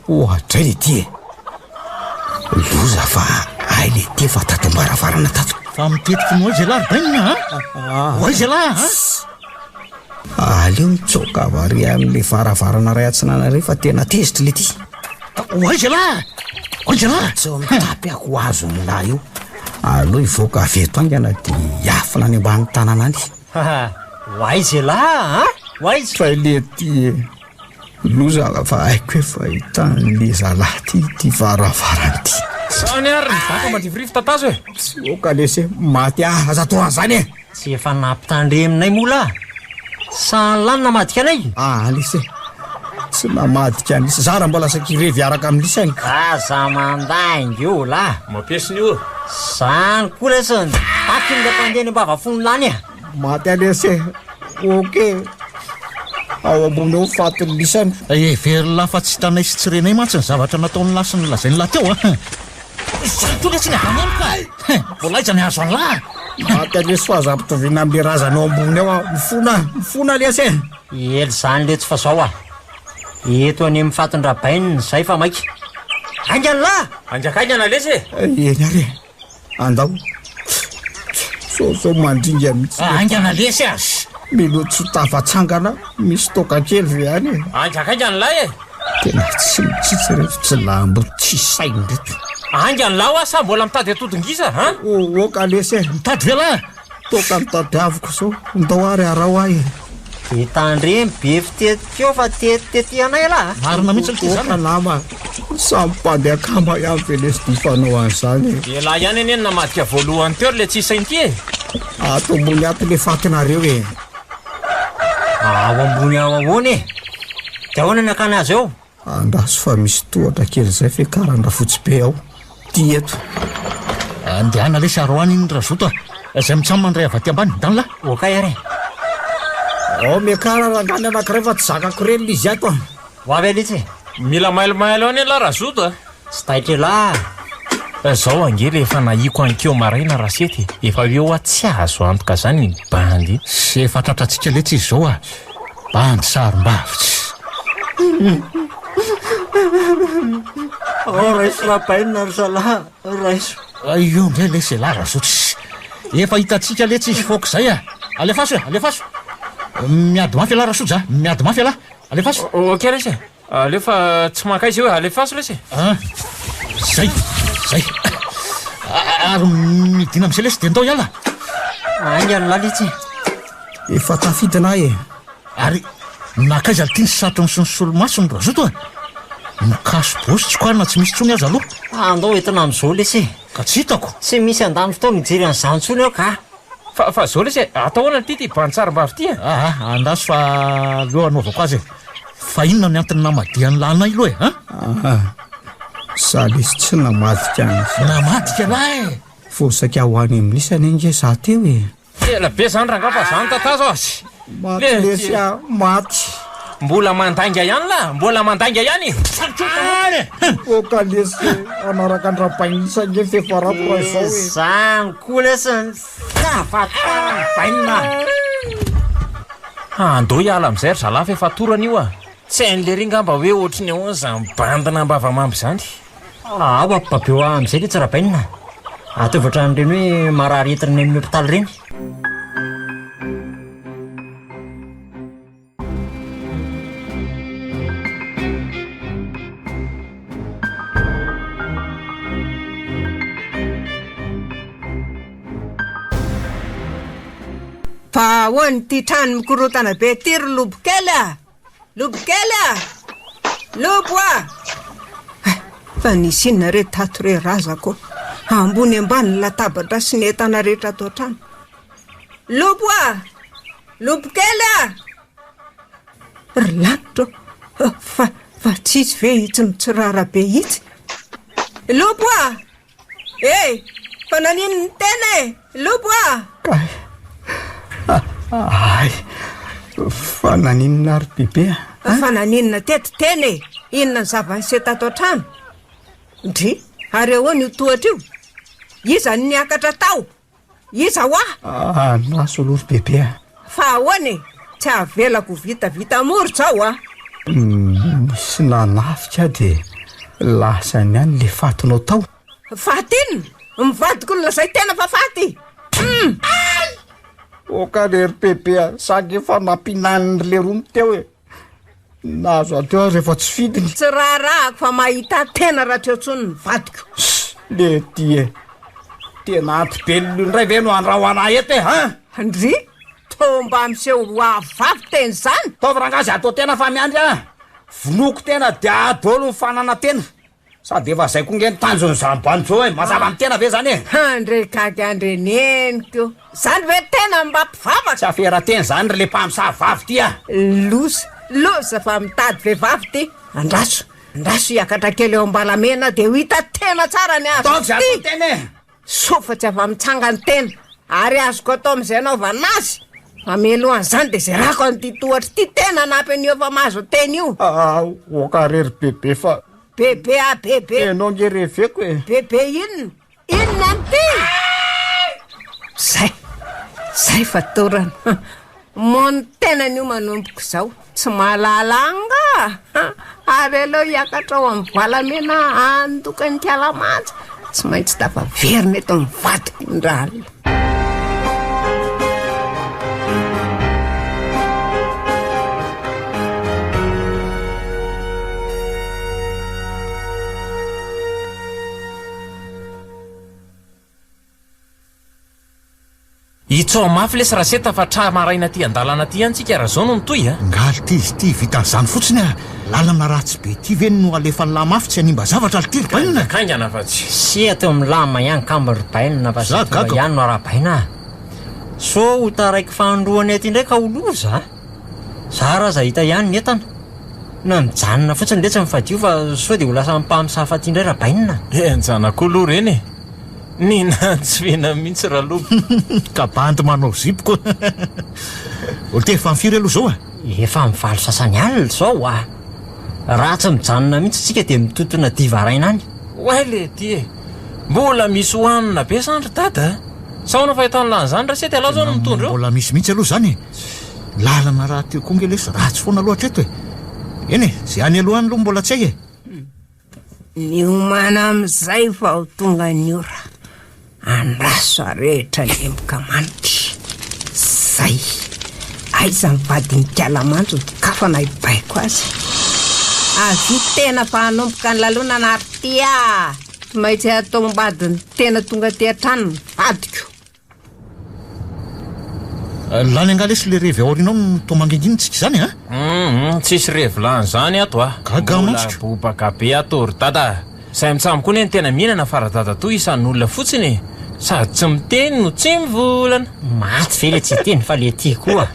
Oadray le ty e! Loza fa hay le ty efa tato am-baravarana tato.
Fa mitetiky ny ho aiza ialahy ry Bainina a? Ho aiza ialahy a?
Aleo mitsoaka avy ary amin'le varavarana iray atsinanana iray fa tena tezitra le ty.
Ho aiza ialahy? Ho aiza ialahy?
Tsy mitapy ako ho azon'ny lahy io. Aleo hivoaka avy eto haingana dia hiafina any ambany tanana any.
Ho aiza ialahy a? Ho aiza?
Fa le ty e! Loza fa haiko efa hitan'le zalahy ty ity varavarana ity.
Zany ary ny vaka mandrivorivo tatazo e!
Tsy oka lesy e, maty ahy, aza atao an'izany e!
Tsy efa nampitandreminay moa lahy? Sa ny lahy no namadika anay?
Aa lesy e, tsy namadika an'i lisy, za raha mbola saika hirevy hiaraka amin'i lisy any ka.
Aza mandainga eo lahy!
Mampiesona io.
Zany koa lesy ny taky ny mpandeha any am-bavafon'ny lany e!
Maty aho lesy e! Ok! Ao ambony ao fatin'ny lisany.
Heverin'lah fa tsy hitanay sy tsy renay mantsy ny zavatra nataon'lah sy nolazain'lah teo a! Izany koa lesy ny avy any amiko a! Mbola aiza ny hahazo an'lah?
Maty aho lesy fa aza ampitoviana amin'le razana ao ambony ao aho. Mifona, mifona lesy e!
Ela izany letsy fa zao a! Eto any amin'ny fatin-dRabainina izay fa maika. Haingana lah!
Haingakaingana lesy e!
Eny ary e! Andao. Sao sao mandringa mihitsy.
Haingana lesy a!
Mila tsy ho tafatsangana, misy toaka kely ve any e?
Haingakaingana lahy e!
Tena tsy mitsitsy ireto jiolahimbo tsy saina ireto.
Haingana lahy hoa sa mbola mitady atody ngisa an?
Oka lesy e!
Mitady ve lahy?
Toaka no tadiaviko zao, ndao ary araho ahy e!
Dia tandremo be fitetika eo fa tetitetehanay ialahy a!
Marina mihitsy aloha ity zany
a! Nama, samy mpandeha akama ihany ve lesy ty fanao an'izany e!
Ialahy ihany anie no namadika voalohany teo ry le tsisy saina ity e!
Ato ambony ato le fatinareo e!
Ao ambony ao ahoana e? Dia ahoana ny hakana azy eo?
Andraso fa misy tohatra kely izay fiakaran-dRafotsy be ao. Ty eto.
Andehana lesy aro any iny Razoto a! Izay mitsam mandray avy aty ambany, ndany lahy!
Okay ary e!
Ao miakara rangahy ny anankiray fa tsy zakako ireny le izy ato a!
Ho avy alitsy e!
Mila mailomailo any ialahy Razoto a!
Tsy taitra elah
a! Zao ange le efa nahiko ankeo maraina Rasety e! Efa eo hoa tsy azo antoka zany iny bandy iny.
Efa tratrantsika letsy izy zao a! Bandy sarom-bavy tsy.
Ao raiso rabainina ry zalahy, raiso.
Io indray lesy elah Razoto sy. Efa hitantsika letsy izy foka izay a! Alefaso e, alefaso! Miady mafy elah Rasoja a, miady mafy elah! Alefaso!
Ok lesy e, aleo fa tsy mankaiza io e, alefaso lesy e!
Ah! Zay, zay. Ary midina amizay lesy de ndao hiala.
Haingana lah letsy e.
Efa tafidina aho e.
Ary nankaiza lty ny satrony sy ny solomasony Razoto a? Ny cache bosy tsy koarina tsy misy tsony aza aloha.
Andao entina amizao lesy e.
Ka tsy hitako.
Tsy misy handany fotoana hijery an'izany tsony aho ka.
Fa fa zao lesy e, atao ahoana lty ty bandy-tsarim-bavy ty e?
Aa, andraso fa aleo hanaovako azy e. Fa inona ny antony namadihan'i lahy anay aloha e, an?
Aa, za lesy tsy namadika an'izany.
Namadika lahy e!
Vao saika ho any amin'isa anie nge za teo e.
Ela be zany rangaha fa zany tatazo azy.
Maty lesy ah, maty.
Mbola mandainga ihany lah, mbola mandainga ihany.
Oka lesy hanaraka an-dRabainisa ange fiafarako raha izao e.
Zany koa lesy ny fahafatana bainina.
Andao hiala amin'izay ry zalahy fa efa torana io ah. Tsy hain'lery ngamba hoe ohatry ny ahoana izany bandina ambavamamba izany.
Ao ampibabeo ahy amin'izay letsy Rabainina a! Ataovy ohatran'ireny hoe marary entina any amin'ny hopitaly ireny.
Fa ahoana ity trano mikorontana be ity ry Lobokely a? Lobo kely a! Lobo a! Eh, fa nisy inona re tato re razako? Ambony ambany ny latabatra sy ny entana rehetra ato an-trano. Lobo a! Lobo kely a! Ry lanitra ô, fa, fa tsisy ve itsy mitsirara be itsy? Lobo a! Eh! Fa nanino ny tena e! Lobo a!
Kay! Hay! Fa naninona ary bebe a?
Fa naninona teto tena e! Inona ny zava-niseho tato an-trano? Ndry! Ary ahoana io tohatra io? Iza no niakatra tao? Iza hoa?
Andraso aloha ry bebe a!
Fa ahoana e? Tsy avelako ho vitavita mora izao a!
Nisy nanafika dia lasany any le fatinao tao.
Faty inona? Ny vadiko no lazai-tena fa faty! Hum!
Oka re ry bebe a, za nge efa nampinanin'ny leroa teo e! Nahazo ahy teo aho rehefa tsy fidiny.
Tsy raharahako fa mahita tena raha tsy eo intsony ny vadiko.
Lety e! Tena anti-belona io indray ve no andrahoana ahy eto e, han?
Ndry! Toa mba miseho ho avy teny izany?
Ataovy rangahy izay atao tena fa miandry aho. Vonoiko tena dia adolo ny fananantena. Sady efa zay koa nge ny tanjon'izany banjo e! Mazava amin'ny tena ve zany e?
Handre gaga andreneniko. Zany ve tena mba mpivavaka?
Tsy afera-teny zany ry le mpamosavy vavy ty a!
Loza, loza fa mitady vehivavy ty. Andraso, andraso hiakatra kely eo Ambalamena dia ho hita tena tsara ny azo
Ataovy zay
ty.
atao tena e!
Soa fa tsy afa-mitsanga ny tena, ary azoko atao amin'izay anaovana azy. Fa mialohan'izany dia zerako an'ity tohatra ity tena hanampy an'io efa mahazo teny io.
Aa, oka re ry bebe fa.
Bebe a bebe.
Enao nge reveko e.
Bebe inona? Inona an'ity? Zay, zay fa torana. Mono tenany io manomboka izao. Tsy mahalala angaha? Ary aleo hiakatra ao amin'ny valamena handoka ny kalamanja. Tsy maintsy tafaverina eto ny vadiko indray alina.
Itsao mafy lesy Raseta fa tra maraina aty andalana aty ihany tsika raha zao no mitohy a!
Ngaly ty izy ty vitan'izany fotsiny a! Lalana ratsy be ty ve no alefan'lah mafy tsy hanimba zavatra ry ty ry bainina?
Haingana fa tsy.
Sy ato milamina ihany kamba ry bainina fa
Za
zay tonga
gaga.
ihany no arahabaina a! Sao ho taraiky fanindroany aty indray ka ho loza a! Zara aza hita ihany ny entana. Na mijanona fotsiny letsy ny fadio fa sao dia ho lasa mpamosavy aty indray rabainina.
Henjana koa aloha ireny e! Nina tsy vina mihitsy raloba.
Ka bandy manao zipo ko. Olty efa firy aloha zao a?
Efa amin'ny valo sasany alina izao a! Raha tsy mijanona mihitsy tsika dia mitontona diva raina any.
Oay lety e! Mbola misy hohanina be zany ry dada a! Sa ahoana fahitan'lah an'izany Rasety? Ialahy zao no mitondra eo.
Mbola misy mihitsy aloha izany e! Lalana rahateo koa nge lesy ratsy foana aloha hatreto e! Eny e, izay any aloha any aloha mbola tsy hay e!
Miomàna amin'izay fa ho tonga ny ora. Andraso arehitra ny emboka manitra. Zay. Aiza ny vadin'ikala mantsy ho dokafana hibaiko azy. Avia tena fa hanomboka ny lalonana ary ty ah! Tsy maintsy ataom-badin'ny tena tonga aty an-trano ny vadiko.
Lany angaha lesy le revy ao aoriana ao no toa mangingina tsika izany a?
Hum tsisy revy lany zany ato a!
Gaga mantsy
ko. Mbola bobaka be ato ry dada a! Zay mitsam koa ne ny tena mihinana fa radadatoa isan'olona fotsiny e! Sady tsy miteny no tsy mivolana.
Maty ve le tsy hiteny fa le ty koa.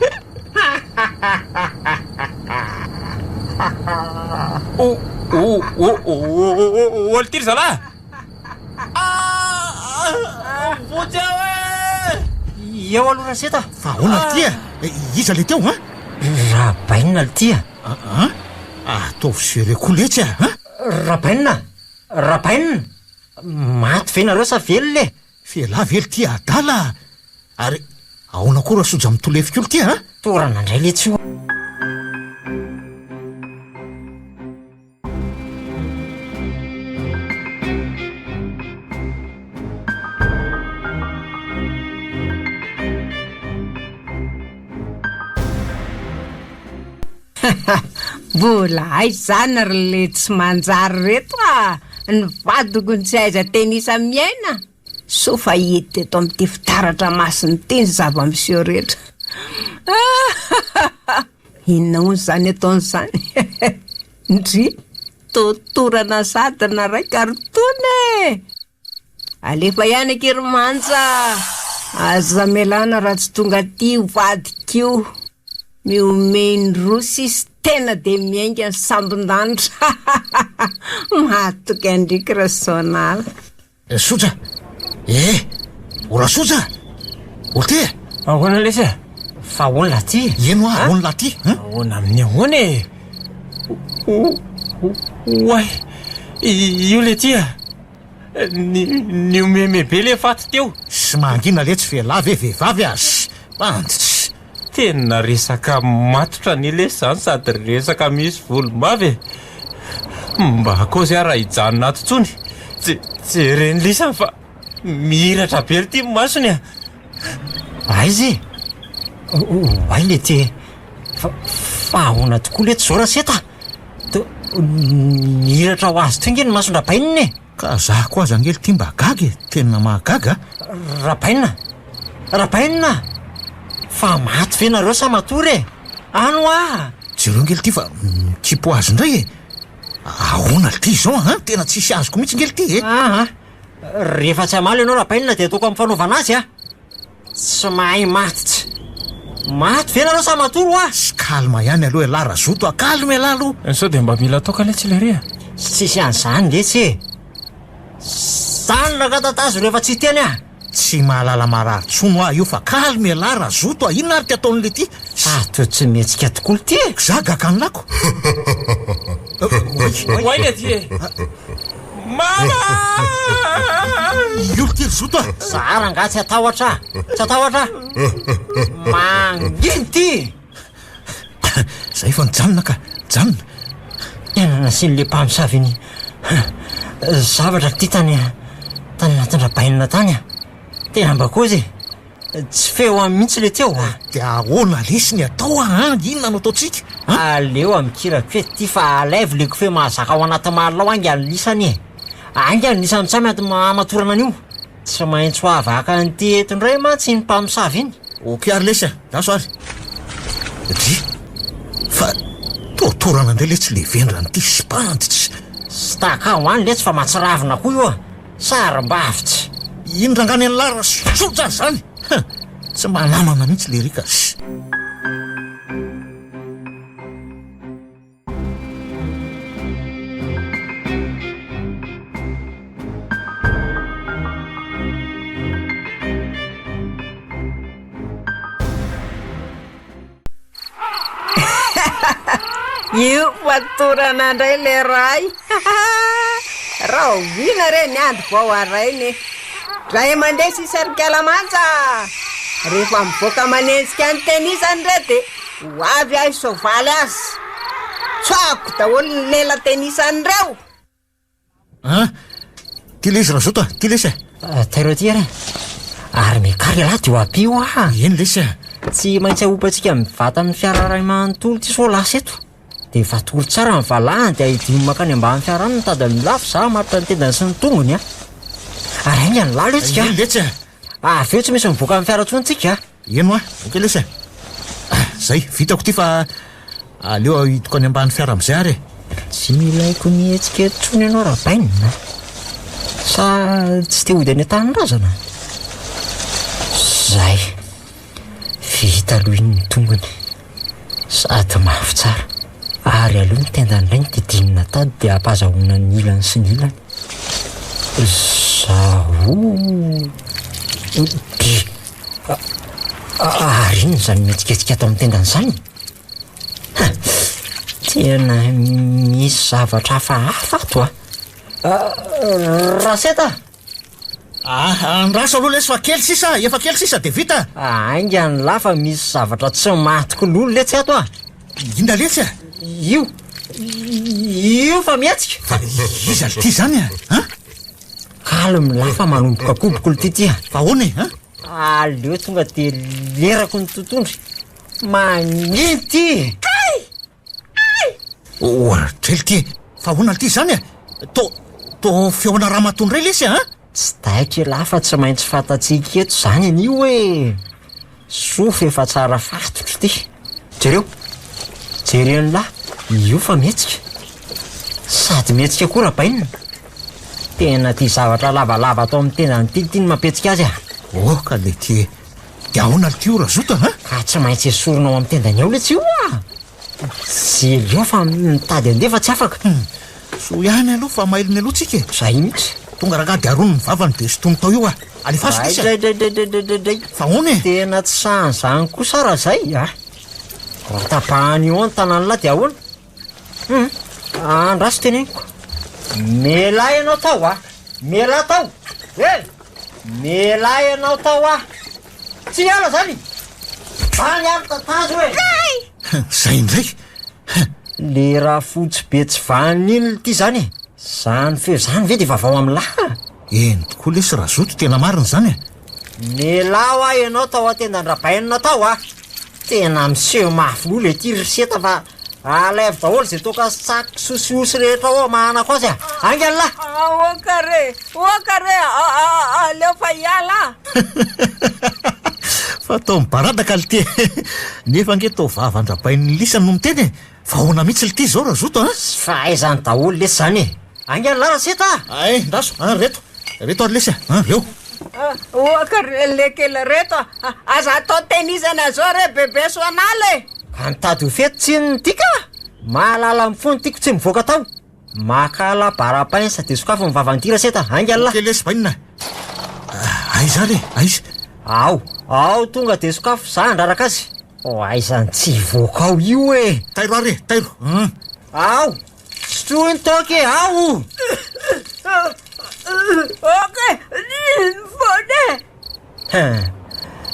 O o o o o o ry zalahy! Vonjy aho e!
Eo aloha Raseta.
Fa ahoana ry ty e? Iza le teo an?
Rabainina ry ty a.
An? Ataovy sérieux koa letsy a! An?
Rabainina! Rabainina! Maty ve nareo sa velona e?
F'ialahy ve ry ty adala a? Ary ahoana koa Rasoja mitolefika io ry ty a?
Torana indray letsy io.
Mbola aiza izany ry le tsy manjary reto a! Ny vadiko no tsy aiza tenisa miaina. Soa fa hita eto amin'ity fitaratra masina ity ny zava-miseho rehetra. Inona hono izany ataony izany? Ndry, toa torana sady naray carton e! Alefa ihany akia ry Manja a! Aza melana raha tsy tonga aty io vadiko io. Mihomehy ny roa sisa tena dia miainga ny sambon-danitra. Mahatoky an-dry Rasoanala.
Soja! Eh! O Rasoja! O ty e!
Ahoana lesy e?
Fa ahoana lahy ty?
Eny hoa, ahoana lahy ty? Hein?
Ahoana amin'ny ahoana e? Oay! Io le ty a! Niomeme be le faty teo.
Sy mangina letsy f'elah ve vehivavy a! Sy! Bandy!
Tena resaka matotra anie lesy zany sady resaka misy volombava e! Mba kôzy aho raha hijanona ato intsony. Je- Jeren'i lisany fa mihiratra be ry ty ny masony a!
Aiza e? Oay lety e! Fa fa ahoana tokoa letsy izao Raseta a? To- Mihiratra ho azy toy nge ny mason-dRabainina e!
Ka za koa aza ange lty mba gaga e! Tena mahagaga a!
Rabainina! Rabainina! Fa maty ve nareo sa matory e? Any hoa!
Jereo ange lty fa mikipy ho azy indray e! Ahoana lty izao an? Tena tsisy azoko mihitsy ange lty e!
Aa! Rehefa tsy hamaly ianao Rabainina dia ataoko amin'ny fanaovana azy a! Tsy mahay maty tsy. Maty ve nareo sa matory hoa?
Tsy calme ihany aloha ialahy Razoto a! Calme ialahy aloha!
Sao dia mba mila toaka letsy lery a!
Tsisy an'izany letsy e! Zany rangahy tatazo rehefa tsy hiteny ah!
Tsy mahalala marary tsony hoa io fa calme ialahy Razoto a! Inona ary ty ataon'le ty?
Fa toa tsy mihetsika tokoa lty e!
Za gaga ny lako!
Oay le ty e! Mama!
Io lty ry Zoto a!
Za rangahy tsy hatahotra ah! Tsy hatahotra ah! Manginy ty!
Zay efa nijanona ka! Nijanona!
Tena nasian'le mpamosavy iny zavatra ty tany tany anatin-dRabainina tany ah! Tena mba kôzy e! Tsy feo any mihitsy le teo a!
Dia ahoana lesy ny atao a an? Inona no ataontsika an?
Aleo amikirako eto ty fa alaivo le kofehy mahazaka ao anaty malina ao haingana lisany e! Haingana lisany mitsamy ato hamatorana an'io! Tsy maintsy ho avy haka an'ity eto indray mantsy iny mpamosavy iny!
Ok ary lesy a! Andraso ary! Dry! Fa tortorana indray letsy le vendrana ity sy bandy tsy.
Tsy tahaka ho any letsy fa matsiravina koa io a! Sarim-bavy tsy.
Iny rangah nen'lah raha sosotra aza zany! Huh! Tsy mba namana mihitsy lery ka!
Io fatorana indray le ray. Rahoviana re ny andro vao haraina e? Dray aman-dreny sy sarikala manja. Rehefa mivoaka manenjika ny tenisany re dia ho avy aho hisoavaly azy. Tsoahako daholo ny lela tenisan'ireo.
An! Ty lesy Razoto a! Ty lesy e!
Tairo aty ary e! Ary miakara ialahy dia ho ampio aho!
Eny lesy a!
Tsy maintsy ahopantsika mivata amin'ny fiara iray manontolo ity sao lasa eto. Dia vatory tsara ny valahany dia aidino mankany ambany fiara any ny tady lafo za hamatotra ny tendany sy ny tongony a! Ary haingana lalo etsika a!
Eny letsy a!
Avy eo tsy misy mivoaka amin'ny fiara intsony tsika a!
Eny hoa, ok lesy a! Zay, vitako ity fa aleo ahidiko any ambany fiara amizay ary e!
Tsy ilaiko mihetsika eto intsony ianao Rabainina a! Sa tsy te hody any an-tanindrazana? Zay! Vita aloha iny ny tongony. Sady mafy tsara. Ary aleo ny tendany indray no didinina tady dia ampazahoana ny ilany sy ny ilany. Zaho Di. Ary inona izany mihetsiketsika ato amin'ny tendany izany? Ha! Tena misy zavatra hafahafa ato a! Raseta!
Ah, andraso aloha lesy fa kely sisa, efa kely sisa dia vita.
Haingana lahy fa misy zavatra tsy matiko lolo letsy ato ah.
Inona letsy ah?
Io, io fa mihetsika.
Fa iza lty zany ah? An?
Calme lahy fa manomboka koboko lty ty ah.
Fa ahoana e? An?
Aleo tonga dia lerako ny totondry. Manginy ty e!
Kay! Ay!
Ohatry lty e! Fa ahoana lty zany e? To, to feona ramatoa indray lesy a!
Tsy taitra elah fa tsy maintsy fantatsika eto zany anio e! Soa f'efa tsara fatotra ity. Jereo! Jereo an'lah, io fa mihetsika. Sady mihetsika koa Rabainina. Tena ty zavatra lavalava atao amin'ny tendany ity lty no mampihetsika azy a!
Oh ka lety e! Dia ahoana lty io Razoto a!
Ka tsy maintsy esorina ao amin'ny tendany ao letsy io a! Jereo fa mitady handeha fa tsy afaka.
Hum, soa ihany aloha fa mailo mialoha tsika e.
Zay mihitsy.
Tonga rangahy dia arony ny vavany dia sintomy tao io ah. Alefaso lesy a.
Dray-dray-dray-dray-dray-dray.
Fa ahoana e?
Tena tsy sahan'izany kosa raha zay ah. Raha tapahana eo ny tanan'lah dia ahoana? Hum, andraso teneniko. Mialà ianao tao ah. Mialà tao. Eh! Mialà ianao tao ah. Tsy hiala zany! Any ary tatazo e!
Zay indray!
Le rafotsy be tsy vanona iny lty zany e! Zany feo zany ve de vaovao amin'lah?
Eny tokoa lesy razoto, tena marina izany e!
Mialà hoa ianao tao an-tendan-dRabainina tao a! Tena miseho mafy loha le ty ry seta fa alaivo daholo ze toaka sy tsaky sy osy rehetra ao amahanako azy a! Haingana lah!
Aoka re! Aoka re! Aleo fa hiala a!
Fa toa mibaradaka lty e! Nefa ange toa vavan-dRabain'ny lisany no miteny e! Fa ahoana mihitsy lty izao Razoto a?
Tsy fahaizany daholo lesy izany e! Haingana lah Raseta
a! Ay, ndraso, an, reto, reto ary lesy a, an, reo.
Ohaka ry lekely reto a! Aza atao tenizana zao re bebe soanala e!
Ka nitady ho fety tsinona ity ka! Mahalala ny fony tiako tsy mivoaka tao! Makala bar à pince de sokafy ny vavan'ity Raseta, haingana lah!
Ok lesy bainina a! Aiza ary e? Aiza?
Ao, ao tonga de sokafy za handraraka azy. Oh aiza ny tsy hivoaka ao io e!
Tairo ary e, tairo hum.
Ao! Sotroy ny toaka e, ao!
Ok, mivoana e!
Hein!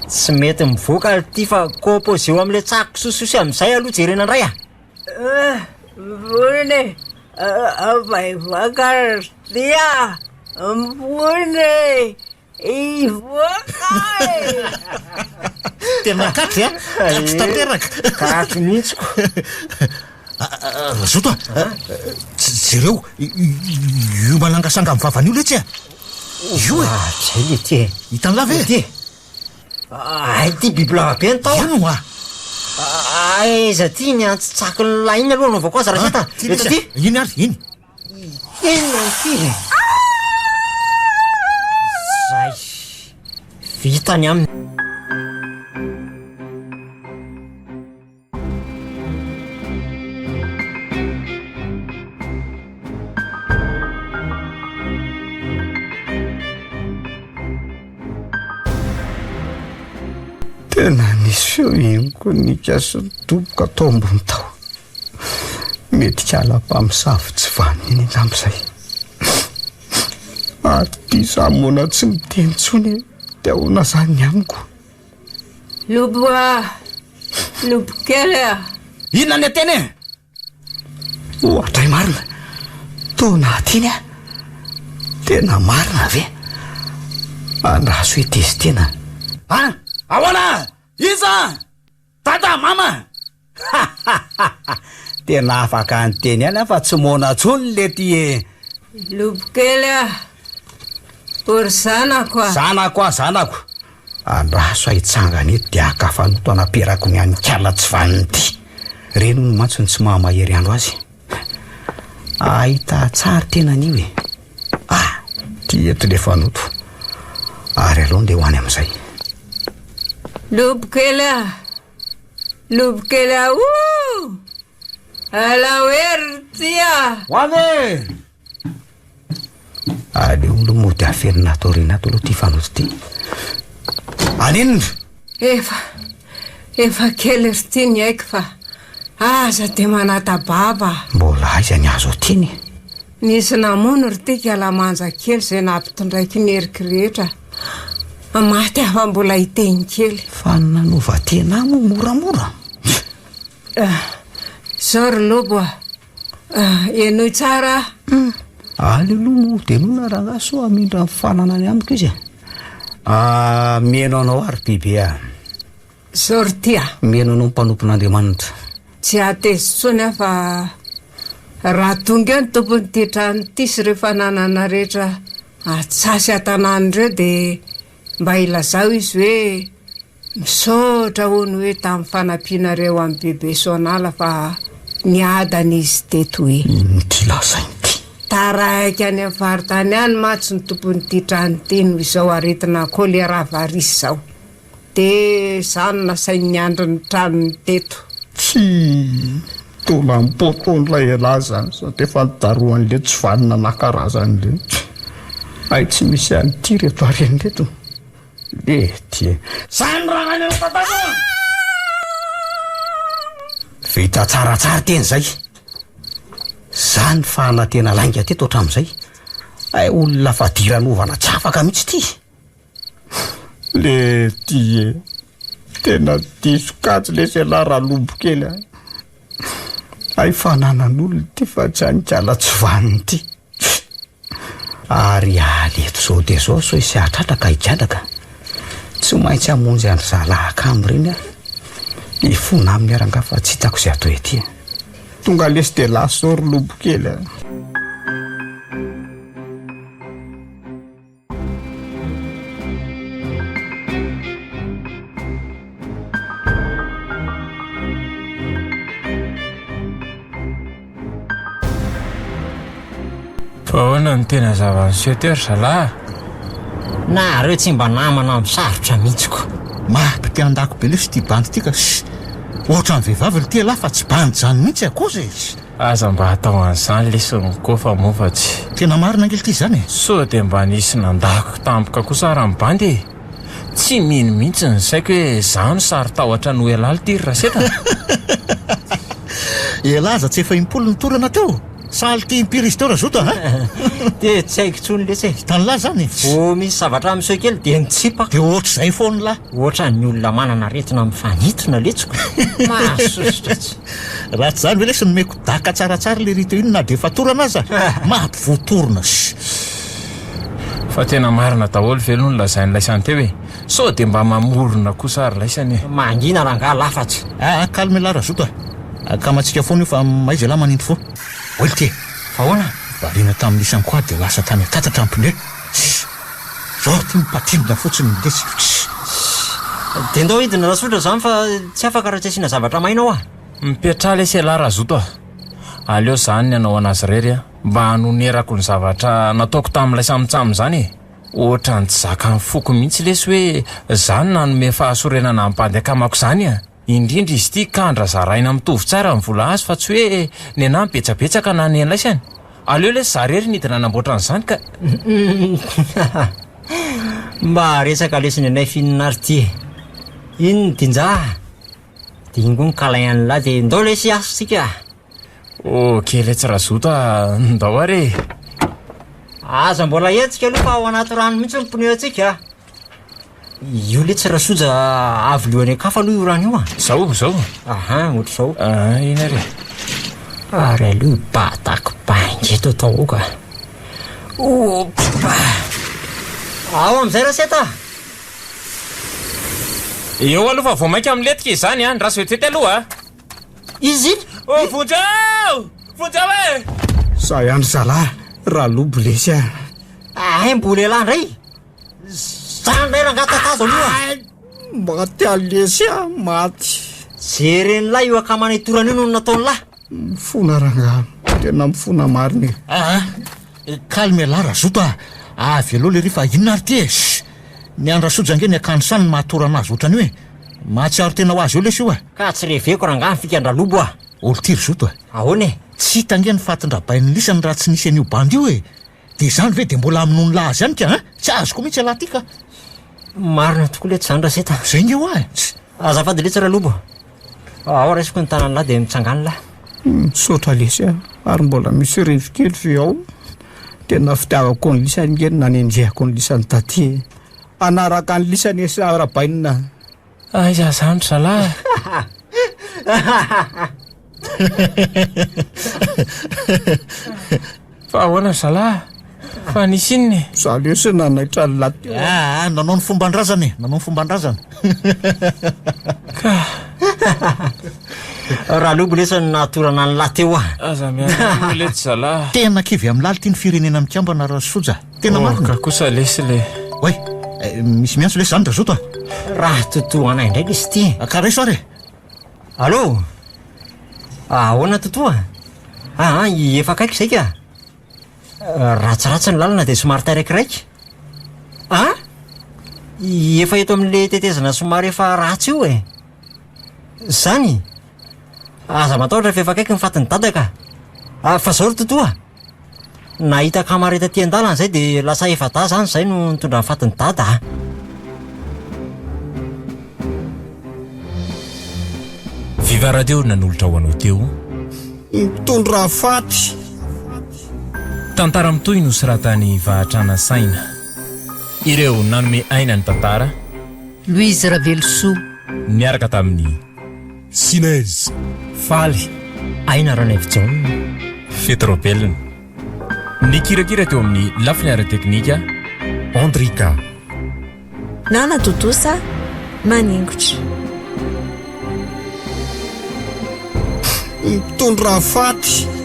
Tsy mety mivoaka ry ty fa composeo amin'ilay tsako sososy amin'izay aloha jerena indray a!
Mivorona e! Vaivaka ry ty a! Mivorona e! Hivoaka e!
Tena katry a! Katry tanteraka!
Katry mihitsy ko!
Razoto a! Jereo, io manangasanga amin'ny vavany io letsy a! Io e!
Zay le ty e!
Hitan'lah ve?
Ty e! Hay ity bibilava be ny tao.
Ino hoa?
Aiza ty ny antsitsakin'ny lahy iny aloha anaovako azy Raseta a! Eto ty!
Iny ary, iny.
Inona ity e? Zay. Vita ny aminy.
Tena nisy feo henoko nikasa nidoboka tao ambony tao. Mety kala mpamosavy tsy vanona iny angamba izay. Ary ity za moana tsy miteny intsony e, dia ahoana izany ny amiko?
Lobo a! Lobo kely a!
Inona ny ateny e?
Oadray marina! Taona aty iny a! Tena marina ve? Andraso hoe tezitena.
An! Ahoana? Iza? Dada! Mama!
Tena afaka niteny ihany aho fa tsy moana intsony lety e!
Lobo kely a! O ry zanako a!
Zanako a, zanako! Andraso aho hitsangana eto dia haka fanoto hanaperako ny an'i kala tsy vanona ity. Ireny hono mantsy no tsy maha-mahery andro azy. Ahita tsara tena an'io e! Ah! Ty eto le fanoto. Ary aleo ndeha ho any amin'izay.
Lobo kely a! Lobo kely a! Ouh! Alao hery ry ty a!
Ho avy e!
Aleo aloha mody aferina ato aoriana ato aloha ity fanoto ity. Aninona?
Efa, efa kely ry ty ny aiko fa aza dia manata-bava.
Mbola aiza ny azo aty ny?
Nisy namono ry ty kalamanja kely izay nampitondraiko ny heriko rehetra. Maty aho fa mbola hiteny kely.
Fa ny nanova tena ahy moa moramora.
Izao ry Lobo a! Henoy tsara
aho. Aleo aloha mody aloha rangahy sao hamindra ny fananany amiko izy e. Mihaino anao aho ry Bebe a.
Izao ry ty a.
Mihaino anao mpanompon'Andriamanitra.
Tsy hahateza intsony aho fa raha tonga eo ny tompon'ity trano ity sy ireo fananana rehetra atsasy an-tanàna ireo dia mba ilazao izy hoe Misaotra hono hoe tamin'ny fanampianareo an'i Bebe Soanala fa niadana izy teto e.
Inona ity lazainy ity?
Taraiky any amin'ny faritany any mantsy ny tompon'ity trano ity noho izao aretina choléra varice izao. Dia izaho no nasainy niandry ny tranony teto.
Tsy tolam-potoan'ilay elah zany sao dia efa nodarohan'ilay tsy vanona naka razany ireny. Hay tsy misy an'ity reto harena ireto. Lety e!
Zany raha any am-patana!
Vita tsaratsara teny zay. Zany fa nanantena lainga teto hatramin'izay. Hay olona fadiranovana tsy afaka mihitsy ity.
Lety e! Tena diso kajy lesy ialahy Ralombo kely a! Hay fananan'olona ity fa tsy an'i kala tsy vanona ity. Ary hiala eto izao dia izao sao hisy hahatratra ka higadra ka. Tsy maintsy hamonjy an-dry zalahy akama ireny aho. Hifona aminy aho rangahy fa tsy hitako izay atao ety. Tonga lesy dia lasa izao ry lobo kely a.
Fa ahoana no tena zava-niseho teo ry zalahy a?
Nareo tsy mba namana amin'ny sarotra mihitsy ko.
Mampite handako be lesy ity bandy ity ka. Ohatran'ny vehivavy ity elah fa tsy bandy zany mihitsy akozy e.
Aza mba atao an'izany lesy ny kôfa moa fa tsy.
Tena marina ange lty izany e!
Sao dia mba nisy nandako tampoka kosa ary ny bandy e! Tsy mino mihitsy ny saiko hoe izaho no saro-tahotra noho ialahy lty ry Raseta a!
Ialahy aza tsy efa impolo nitorana teo? Sa lty impiry izy teo Razoto a!
Dia tsy haiko intsony lesy e!
Hitan'lah izany e!
Vao misy zavatra miseho kely dia mitsipaka.
Dia ohatr'izay foana lah!
Ohatran'ny olona manana aretina mifanintona letsiko. Mahasosotra tsy.
Raha tsy izany ve lesy nomeko daka tsaratsara le ry teo iny na dia efa torana aza? Mampivoa torona.
Fa tena marina daholo ve aloha ny lazain'i laisany teo e? Sao dia mba mamorona kosa ary laisany e?
Mangina rangahy lafatra.
Aa calme elah Razoto a! Akamantsika foana io fa maiza elah manindry fo. Oay ty e!
Fa ahoana?
Variana tamin'ny isany koa dia lasa tany an-tatatra ny pneu. Zao ty mipatindrina fotsiny lesy.
Dia ndao hidina Rasotra zany fa tsy afaka raha tsy asiana zavatra maina ao a!
Mipetraha lesy elah Razoto a! Aleo zany ny hanao anazy irery a! Mba hanonerako ny zavatra nataoko tamin'ilay samintsamy izany e! Ohatran'ny tsy zakan'ny foko mihitsy lesy hoe za no nanome fahasorenana ny bandy akamako izany a! Indrindra izy ity kandra zaraina mitovy tsara ny vola azo fa tsy hoe nenahy betsabetsaka na nenlaisany. Aleo lesy za rery nidina nanamboatra an'izany ka.
Mba resaka lesy nenay f'inona ary ty e! Iny ny dinja a! Dia iny koa ny câlin an'lah dia ndao lesy hiasa tsika a!
Ok letsy razoto a! Ndao ary e!
Aza mbola hetsika aloha fa ao anaty rano mihitsy ny pneu antsika a! Io letsy Rasoja avy leo any an-kafa aloha io rano io a!
Zao, zao.
Aha, ohatr'izao.
Ah, iny ary e.
Ary aleo hibatako bainga eto atao aoka. Opa! Ao amin'izay Raseta a!
Eo aloha fa vao mainka milentika izany an! Andraso vetivety aloha a!
Izy iny!
Oh, vonjeo! Vonjeo e!
Za ihany zalahy, Ralobo lesy a!
Hay mbola elah indray! Zany ndray rangaha tatazo aloha.
Ay, maty aho lesy a, maty.
Jeren'lah io akamana itorana io no nataon'lah.
Mifona rangaha, tena mifona marina e.
Aa, calme elah Razoto a, avy aloha lery fa inona ary ty e, shh, ny an-dRasoja ange ny akanjo sany no mahatorana azy ohatran'io e, mahatsiaro tena ho azy eo lesy io a.
Ka tsy reveko rangaha ny fikan-dRalobo a.
Olo ty ry Zoto a.
Ahoana e?
Tsy hita ange ny fatin-dRabain'lisany raha tsy nisy an'io bandy io e. Dia izany ve dia mbola hamonoan'lah azy ihany ka an? Tsy azoko mihitsy ialahy ty ka.
Marina tokoa letsy izany Raseta.
Izay nge hoa e.
Azafady letsy Ralobo. Ao raisiko ny tanan'lah dia mitsangana lah.
Misaotra lesy a, ary mbola misy rivo kely ve ao? Tena fitiavako an'lisany nge no nanenjehako an'lisany taty e. Hanaraka an'lisany e sy Rabainina.
Aiza zany ry zalahy a! Fa ahoana ry zalahy? Fa nisy inona e?
Za lesy nanaitra an'lah teo a!
Aa, nanao ny fomban-drazana e, nanao ny fomban-drazana.
Ka.
Ralobo lesy no nahatorana an'lah teo a!
Aza miala eo letsy zalahy.
Tena kivy amin'lah ity ny firenena mikambana Rasoja. Tena marina.
Oh, ka kosa lesy le.
Oay, misy miantso lesy zany Razoto a.
Raha totoa anay indray lesy ity.
Ka raiso ary e.
Allô? Ahoana totoa? Aa, efa akaiky izay ka. Ratsiratsy ny lalana dia somary taraikiraiky. A? Efa eto amin'ilay tetezana somary efa ratsy io e. Zany? Aza matahotra fa efa akaiky ny fatin'i dada ka. Fa zao ry totoa. Nahita akama iray taty an-dalana izay dia lasa efa-dahy izany izay no nitondra ny fatin'i dada a.
Viva Radio nanolotra ho anao teo.
Mitondra faty.
Tantara mitohy nosoratan'i Vahatrana Saina. Ireo nanome aina ny tantara.
Louise Ravelosoa.
Niaraka tamin'i.
Sinez.
Faly.
Aina Ranaivojaona.
Fety Raobelina. Nikirakira teo amin'ny lafiny ara-teknika.
Andrika.
Nana tontosa maningotra.
Mitondra faty.